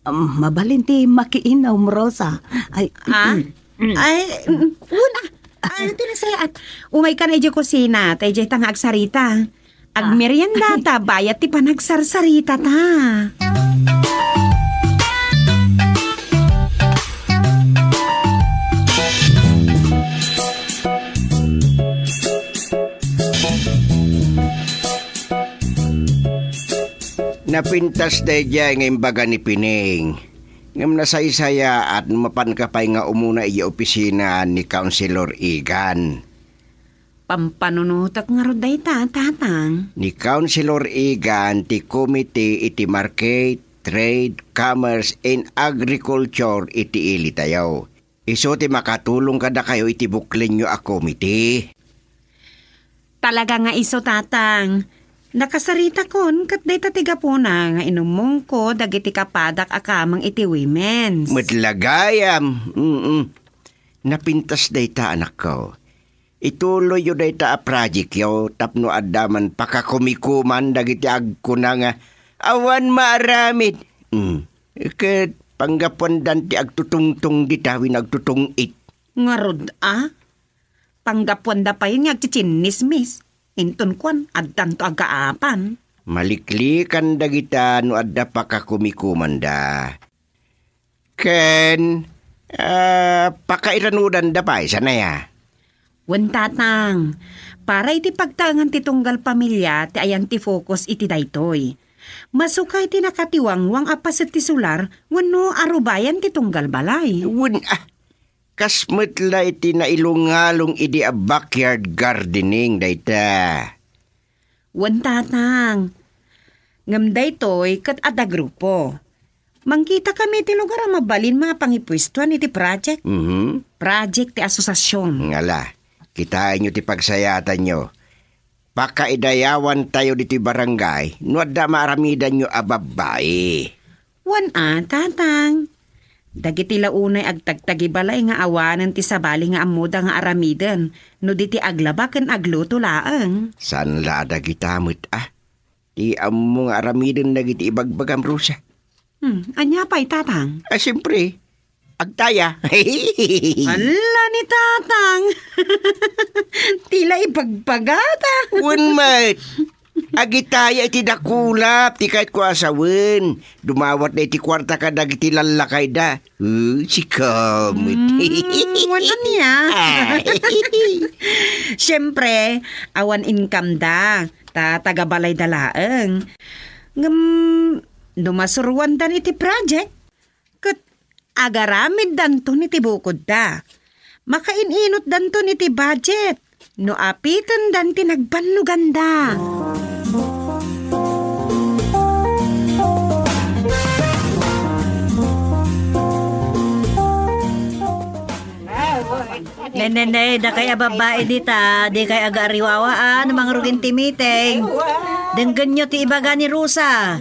Mabalin ti makiinom, Rosa. Ay, ah? Ay, mm, una. Ay, ti nasayaat. Umay ka na idiay kusina, ta idiay ta nga agsarita. Agmerienda ta, bayat ti panagsarsarita ta. Napintas daydiay nga imbaga ni Pining. Ngem nasaysayaat no mapanka pay nga umuna idiay opisina ni Councilor Egan. Pampanunotek ngarud dayta, Tatang. Ni Councilor Egan ti komite iti Market, Trade, Commerce, and Agriculture iti ili tayo. Isu ti makatulong kadakayo iti buklenyo a komite. Talaga nga isu, Tatang. Nakasaritakon ket dayta ti gapuna nga inummongko dagiti kapadak a kameng iti women's. Met la gayam. Mm-mm. Napintas dayta, anakko. Ituloyyo dayta a projectyo tapno adda man pakakumikuman dagiti agkuna nga awan maaramid. Mm. Ket panggapuandan ti agtutungtong dita wenno agtutong-it. Ngarud a? Panggapuanda pay nga agtitsinnismis. Inton kuan, addanto agaapan. Maliklikan dagita no adda pakakumikumanda. Ken, ah, pakairanudanda pay, saan aya? Wen, Tatang. Para iti pagtaengan ti tunggal pamilia ti ayan ti focus iti daytoy. Masukay ti nakatiwangwang a paset ti solar wenno arubayan ti tunggal balay. Wen, ah, kas met la iti nailungalong idi a backyard gardening dayta. Wen, Tatang. Ngem daytoy ket adda grupo. Mangkitakami iti lugar a mabalin mapangipuestoan iti project. Mhm. Project ti asosiasion. Ngala, kitaenyo ti pagsayaatanyo. Pakaidayawentayo ditoy barangay no adda maaramidanyo a babbai. Wen a, Tatang. Dagiti la unay agtagtagibalay nga awanen ti sabali nga ammoda nga aramiden no di ti aglaba ken agluto laeng. Saan la a dagita met a? Ti ammo nga aramiden dagiti ibagbagam, Rosa. Hmm, ania pay, Tatang? Ah, siyempre, agtaya. Alla ni Tatang! Ti la ibagbagata. Wen met. Agitaya iti dakulap ti kayatko a sawen. Dumawatda iti kuarta kadagiti lallakayda. Uh, sika met. Mm, wen ania? Ay. Siyempre, awan income da. Ta tagabalayda laeng. Ngem, no masuroandan iti project, ket agaramiddanton iti bukodda. Makain-inutdanton iti budget no apitendan ti nagbannoganda. Nenene, dakay a babbai dita, dikay agaariwawaan, mangrugin ti meeting. Denggenyo ti ibaga ni Rosa.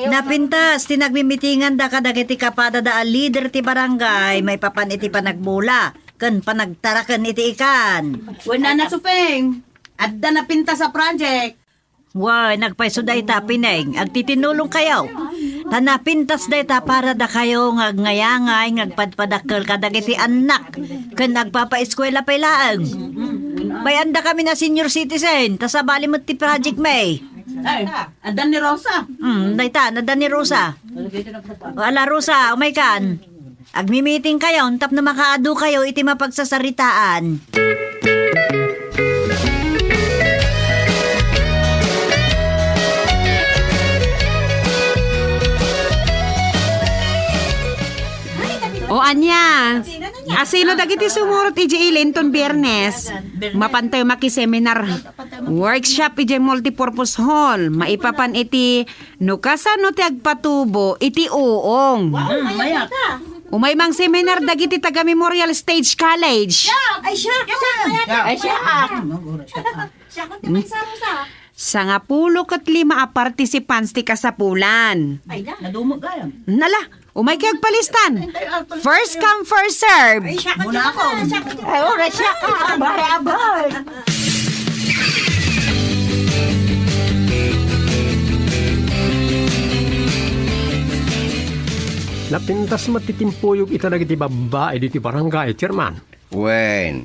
Napintas ti nagmimitinganda kadagiti kapadada a leader ti barangay maipapan iti panagbula ken panagtaraken iti ikan. Wen, Nana Supeng, adda napintas a project. Wen, nagpayso dayta, Pineng. Agtitinulongkayo. Ta napintas dayta para dakayo nga agngayangan nga agpadpadakkel kadagiti annak ken agpapaeskuela pay laeng. Pay-andakamin a senior citizen, ta sabali met ti project mi. Ay, adda ni Rosa. Hmm, dayta, adda ni Rosa. O, ala, Rosa, umaykan. Agmi-meetingkayon tapno makaadukayo iti mapagsasaritaan. O ania? Asino dagiti sumurot idiay ili inton Biyernes? Mapantayo makiseminar workshop idiay multipurpose hall. Maipapan iti no kasano ti agpatubo iti uong. Wow, mayat. Umay mangseminar dagiti taga Memorial Stage College. Ay, siya. Ay, siya. Siya, kung ti may sarusa. Sangapulo ket lima a participants ti kasapulan. Ay, na. Nadumog gayam. Nala, umay kay agpalistan. First come, first serve. Ay, siya ka. Muna ako. Ay, oras siya ka. Abay, abay. Napintas met ti timpuyog ita dagiti babbai diti barangay, Chairman. Wen,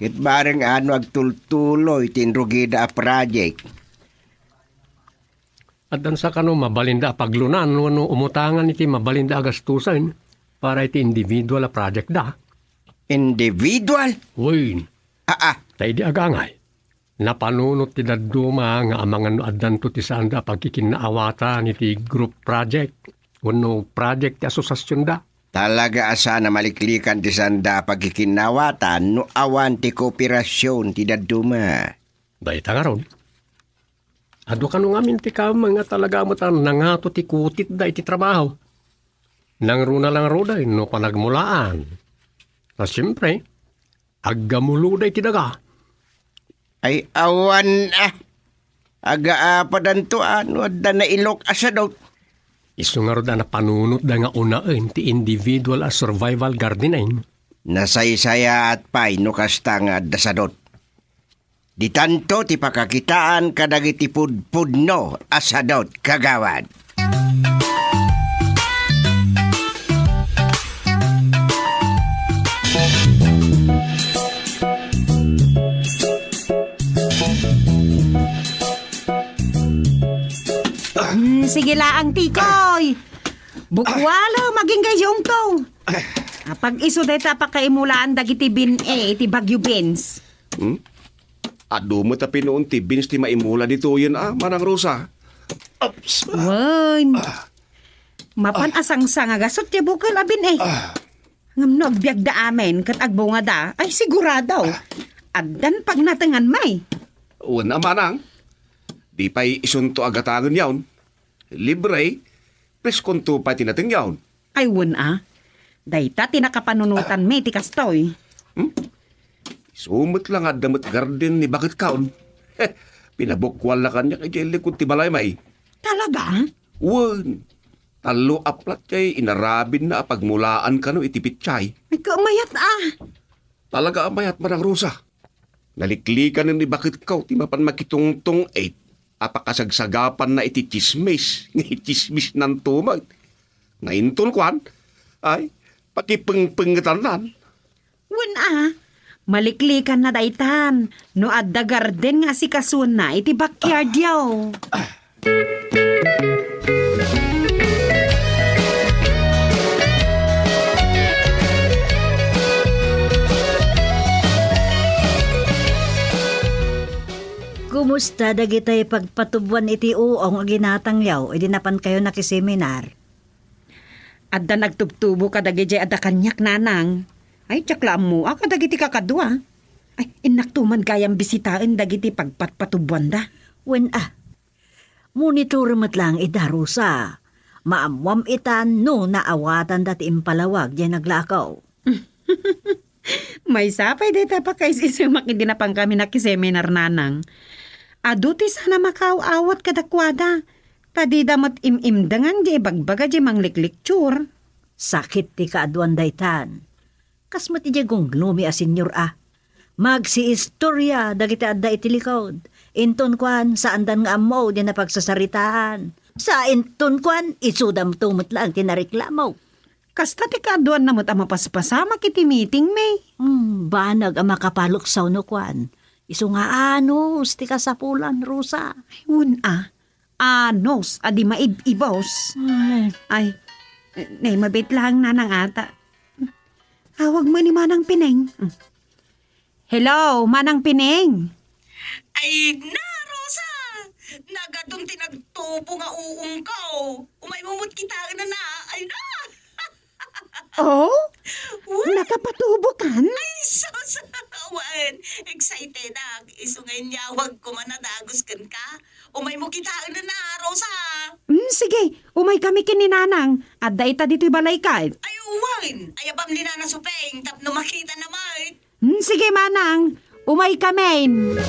ket bareng ano agtultuloy ti inrugida a project? Addan sa kano mabalinda a paglunan wenno umutangan iti mabalinda a gastusen para iti individual a project da. Individual? Wen. Aa. Ta idi agangay, napanunot ti dadduma nga amangan no addanto ti saanda a pagkikinnaawatan iti group project wenno project ti asosiasionda. Talaga a saan a maliklikan ti saanda a pagkikinnaawatan no awan ti kooperasion ti dadduma. Dayta ngarud, adu kano ngamin ti kameng nga talaga met a nangato ti kutitda iti trabaho. Nangruna la ngaruden no panagmulaan. Ta siempre, aggamuloda iti daga. Ay, awan a. Agaapadanto a no adda nailok a sadot. Isu ngarud a napanunotda nga unaen ti individual a survival gardening. Nasaysayaat pay no kasta nga adda sadot. Ditanto ti pakakitaan kadagiti pudpudno a sadot, kagawad. Hmm, sige laang, Tikoy. Bukwalo, maging gayong to. Apag isu dayta pakaimulaan dagiti bin-e iti Bagyo Vince. Hmm? Adu met a pinuon ti beans ti maimula ditoyen a, Manang Rosa. Ups! Wen. Ah. Mapan a sangsangagasut ti bukel a bin-e. Ah. Ngem no agbiagda amin ket agbungada, ay sigurado. Ah. Addan pagnatengan may. Wen a, Manang. Di pay isunto a gatangen yaon. Libre, preskonto pay ti nateng yaon. Ay, wen a. Dayta ti nakapanunotanmi ti kastoy. Hmm? Isu met la nga adda met garden ni baketkaon. Heh, pinabukwal la kaniak idiay likod ti balay may. Talaga? Wen. Tallo a plat jay inarabidna a pagmulaan kano iti pitsay. Ay, kamayat a. Talaga a mayat, Manang Rosa. Naliklikanen ni baketko ti mapan makitungtong-it a pakasagsagapanna iti tsismis nga itsismisnanto met. Nga inton kuan, ay, pakipengpengetannan. Wen a, maliklikanna daytan no adda garden nga asikasuenna iti backyard yo. Kumusta dagiti pagpatubuan iti uong a ginatangyo idi napankayo nakiseminar? Addan agtubtubo kadagiti adda kaniak, nanang. Ay, diak la ammo a kadagiti kakadua. Ay, innakto man gayam bisitaen dagiti pagpatpatubuanda. Wen a. Monitor met lang ida, Rosa. Maammoam itan no naawatanda ti impalawag diay naglakaw. Maysa pay dayta pakaisisemak idi napankami nakiseminar, nanang. Adu ti saan a makaaw-awat kadakuada, ta dida met im-imdengan diay ibagbaga diay manglikliktur. Sakit ti kaaduan daytan. Kas met idiay gungngomi a senior a. Magsiistoria dagiti adda iti likod. Inton kuan, saandan nga ammo diay napagsasaritaan. Sa inton kuan, isudamto met laeng ti nareklamo. Kasta ti kaaduanna met a mapaspasamak iti meeting, May. Hmm, banag a makapaluksaw no kuan. Isu nga anus ti kasapulan, Rosa. Ay, wen a. Anus a di maib-ibus. Ay. Ay, nay, mabit lang, nanang ata. Awag mo ni Manang Pineng. Hello, Manang Pineng. Ay na, Rosa! Nagadun ti nagtubo nga uungko. Umay mo met kitaen na. Ay na! Oh? Uy! Kapatubokan? Ay, sus! Wen, excited ak. Isu nga inyawag ko man a dagus kenka. Umaymo kitaen na, Rosa. Mm, sige, umay kami ken ni Nanang. Adda ita ditoy balay ket. Ay, wen. Ayabam ni Nana Supeng tapno makita na met. Hmm, sige, manang. Umay kamin.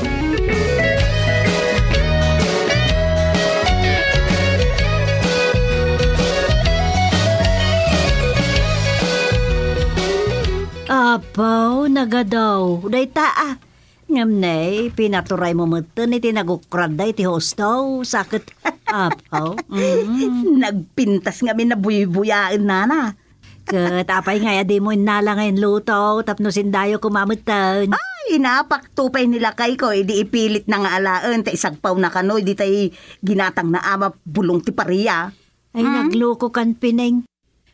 Apo, nagadaw. Dayta, ah. Ngem ne, pinaturaymo metten iti nagukradda iti husto. Sakit. Apo. Mm. Nagpintas ngamin a buybuyaen, nana. Ket apay ngay a dimo innala nga inluto tapno sindayo koma metten? Ay, inapakto pay ni lakayko idi ipilitna nga alaen ta isagpawna kano ditoy ginatangna a mabulong ti paria. Ay, hmm? Naglukokan, Pineng.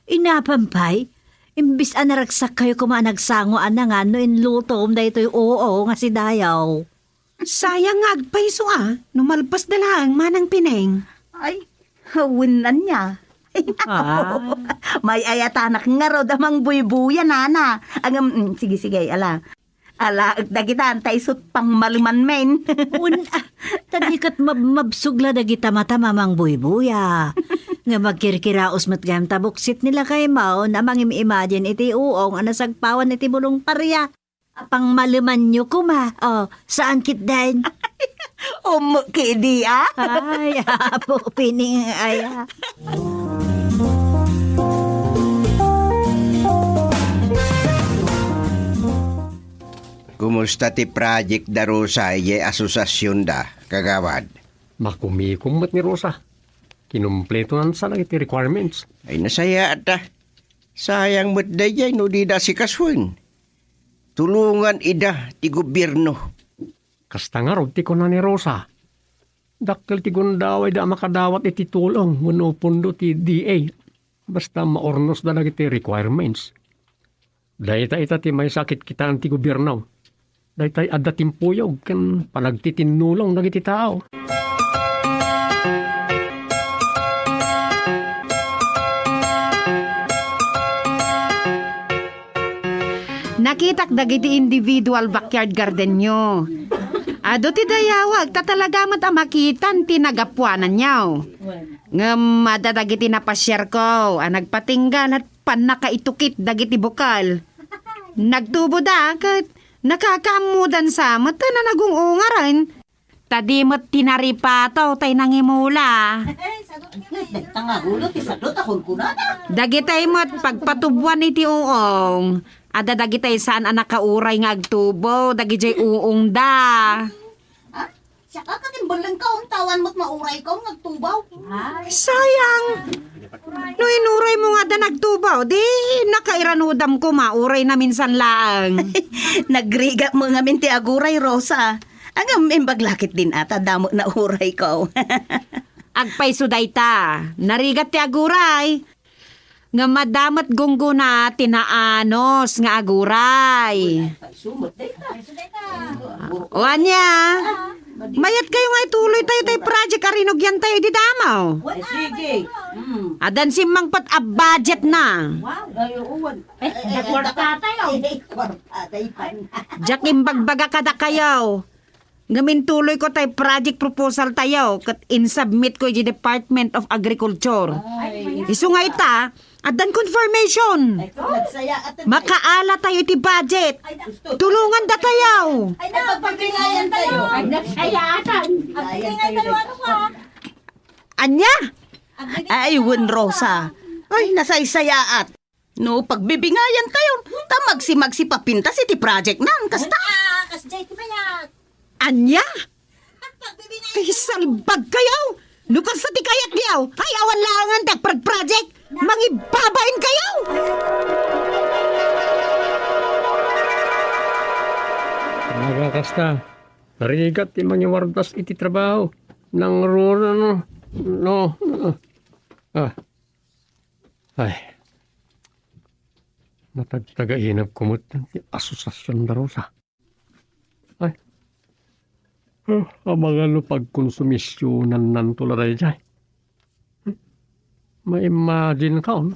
Inapam pay, imbes a naragsakkayo koma a nagsangoan nga no inlutom daytoy uong a sidayo. Sayang nga agpayso a, no malpasda laeng, Manang Pineng. Ay, wenno ania. Ay, naku. Ah. May-ayatanak ngarud a mangbuybuya, nana. Ngem, mm, sige, sige, ala. Alaek dagita, anta isut' pangmaleman men. Un-, ah, ta di ket mab-, mabsog la dagita matam a mangbuybuya. Nga magkirkiraos met gayam ta buksit ni lakaymo a mangim-imagine iti uong a nasagpawan iti bulong paria. Pangmalemanyo koma. Oh, saan ketdin? Ummok idi, ah. Ay, Apo Pineng, aya. Kumusta ti project da Rosa idiay asosasionda, kagawad? Makumikom met ni Rosa. Kinumpleto nan sa dagiti requirements. Ay, nasayaat a. Sayang met daydiay no dida sikasoen. Tulongan ida ti gobierno. Kasta ngarud ti kuna ni Rosa. Dakkel ti gundawayda a makadawat iti tulong wenno pundo ti D A. Basta maurnosda dagiti requirements. Dayta ita ti maysa a kitkitaen ti gobierno. Daytay adda timpuyog ken panagtitinnulong dagiti tao. Nakitak dagiti individual backyard gardenyo. Adu ti dayawag ta talaga met a makitan ti nagapuananyo. Ngem adda dagiti napasiarko a nagpatinggal ket pannakaitukit dagiti bukal. Nagtuboda ket nakakaammodan sa met a nagung-ungaren. Ta di met tinaripato tay nangimula. Dagita nga ulo ti sadot a kunkunada. Dagitay met pagpatuboan iti uong. Adda dagitay saan a nakauray nga agtubo, dagidiay uongda. Ah, siaka ket imbellengko, untawan met maurayko nga agtubo. Sayang. No inuraymo nga adda nagtubo, di nakairanudam koma, urayna minsan laeng. Nagrigat mo ngamin ti aguray, Rosa. Ngem imbag la ketdin a ta damo naurayko. Agpayso dayta, narigat ti aguray. Ngem adda met gunggona ti naanos nga aguray. O ania? Mayatkayo nga ituloytayo tay project a rinugiantayo idi damo. Ay, sige. Mm. Addan simmangpet a budget na. Wow. Ay, oo. Eh, eh, kwarta tayo. Eh, kwarta tayo. Diak imbagbaga kadakayo. Ngem intuloyko tay project proposal tayo ket insubmitko iti Department of Agriculture. Ay. Isu nga ita, addan confirmation. Ay, nagsaya at makaala tayo iti budget. Ay, na- Tulonganda tayo. Ay, na- Pagpipingayan tayo. Ay, nagsaya atan. Pagpipingayan tayo, ano ka? Ania? Ay, wen, Rosa. Ay, nasaysayaat. No, pagbibingayan tayo, ta magsi-magsi papintas iti project nan, kasta. Ah, kasdiay ti mayat. Ania? Pagbibingayan. Ay, salbag kayo! No, kasta ti kayat niyo, ay, awan laangan ti agproject! Mangibabain kayo! Nagakasta, narigat ti mangiwardas iti trabaho. Nangruna, no? No, no. Ah. Ay. Natagtagainap ko met ti asosasion da Rosa. Ay. Huh, amangan no pagkonsumisionannanto la daydiay. Hmm. Ma-imagine ka, no?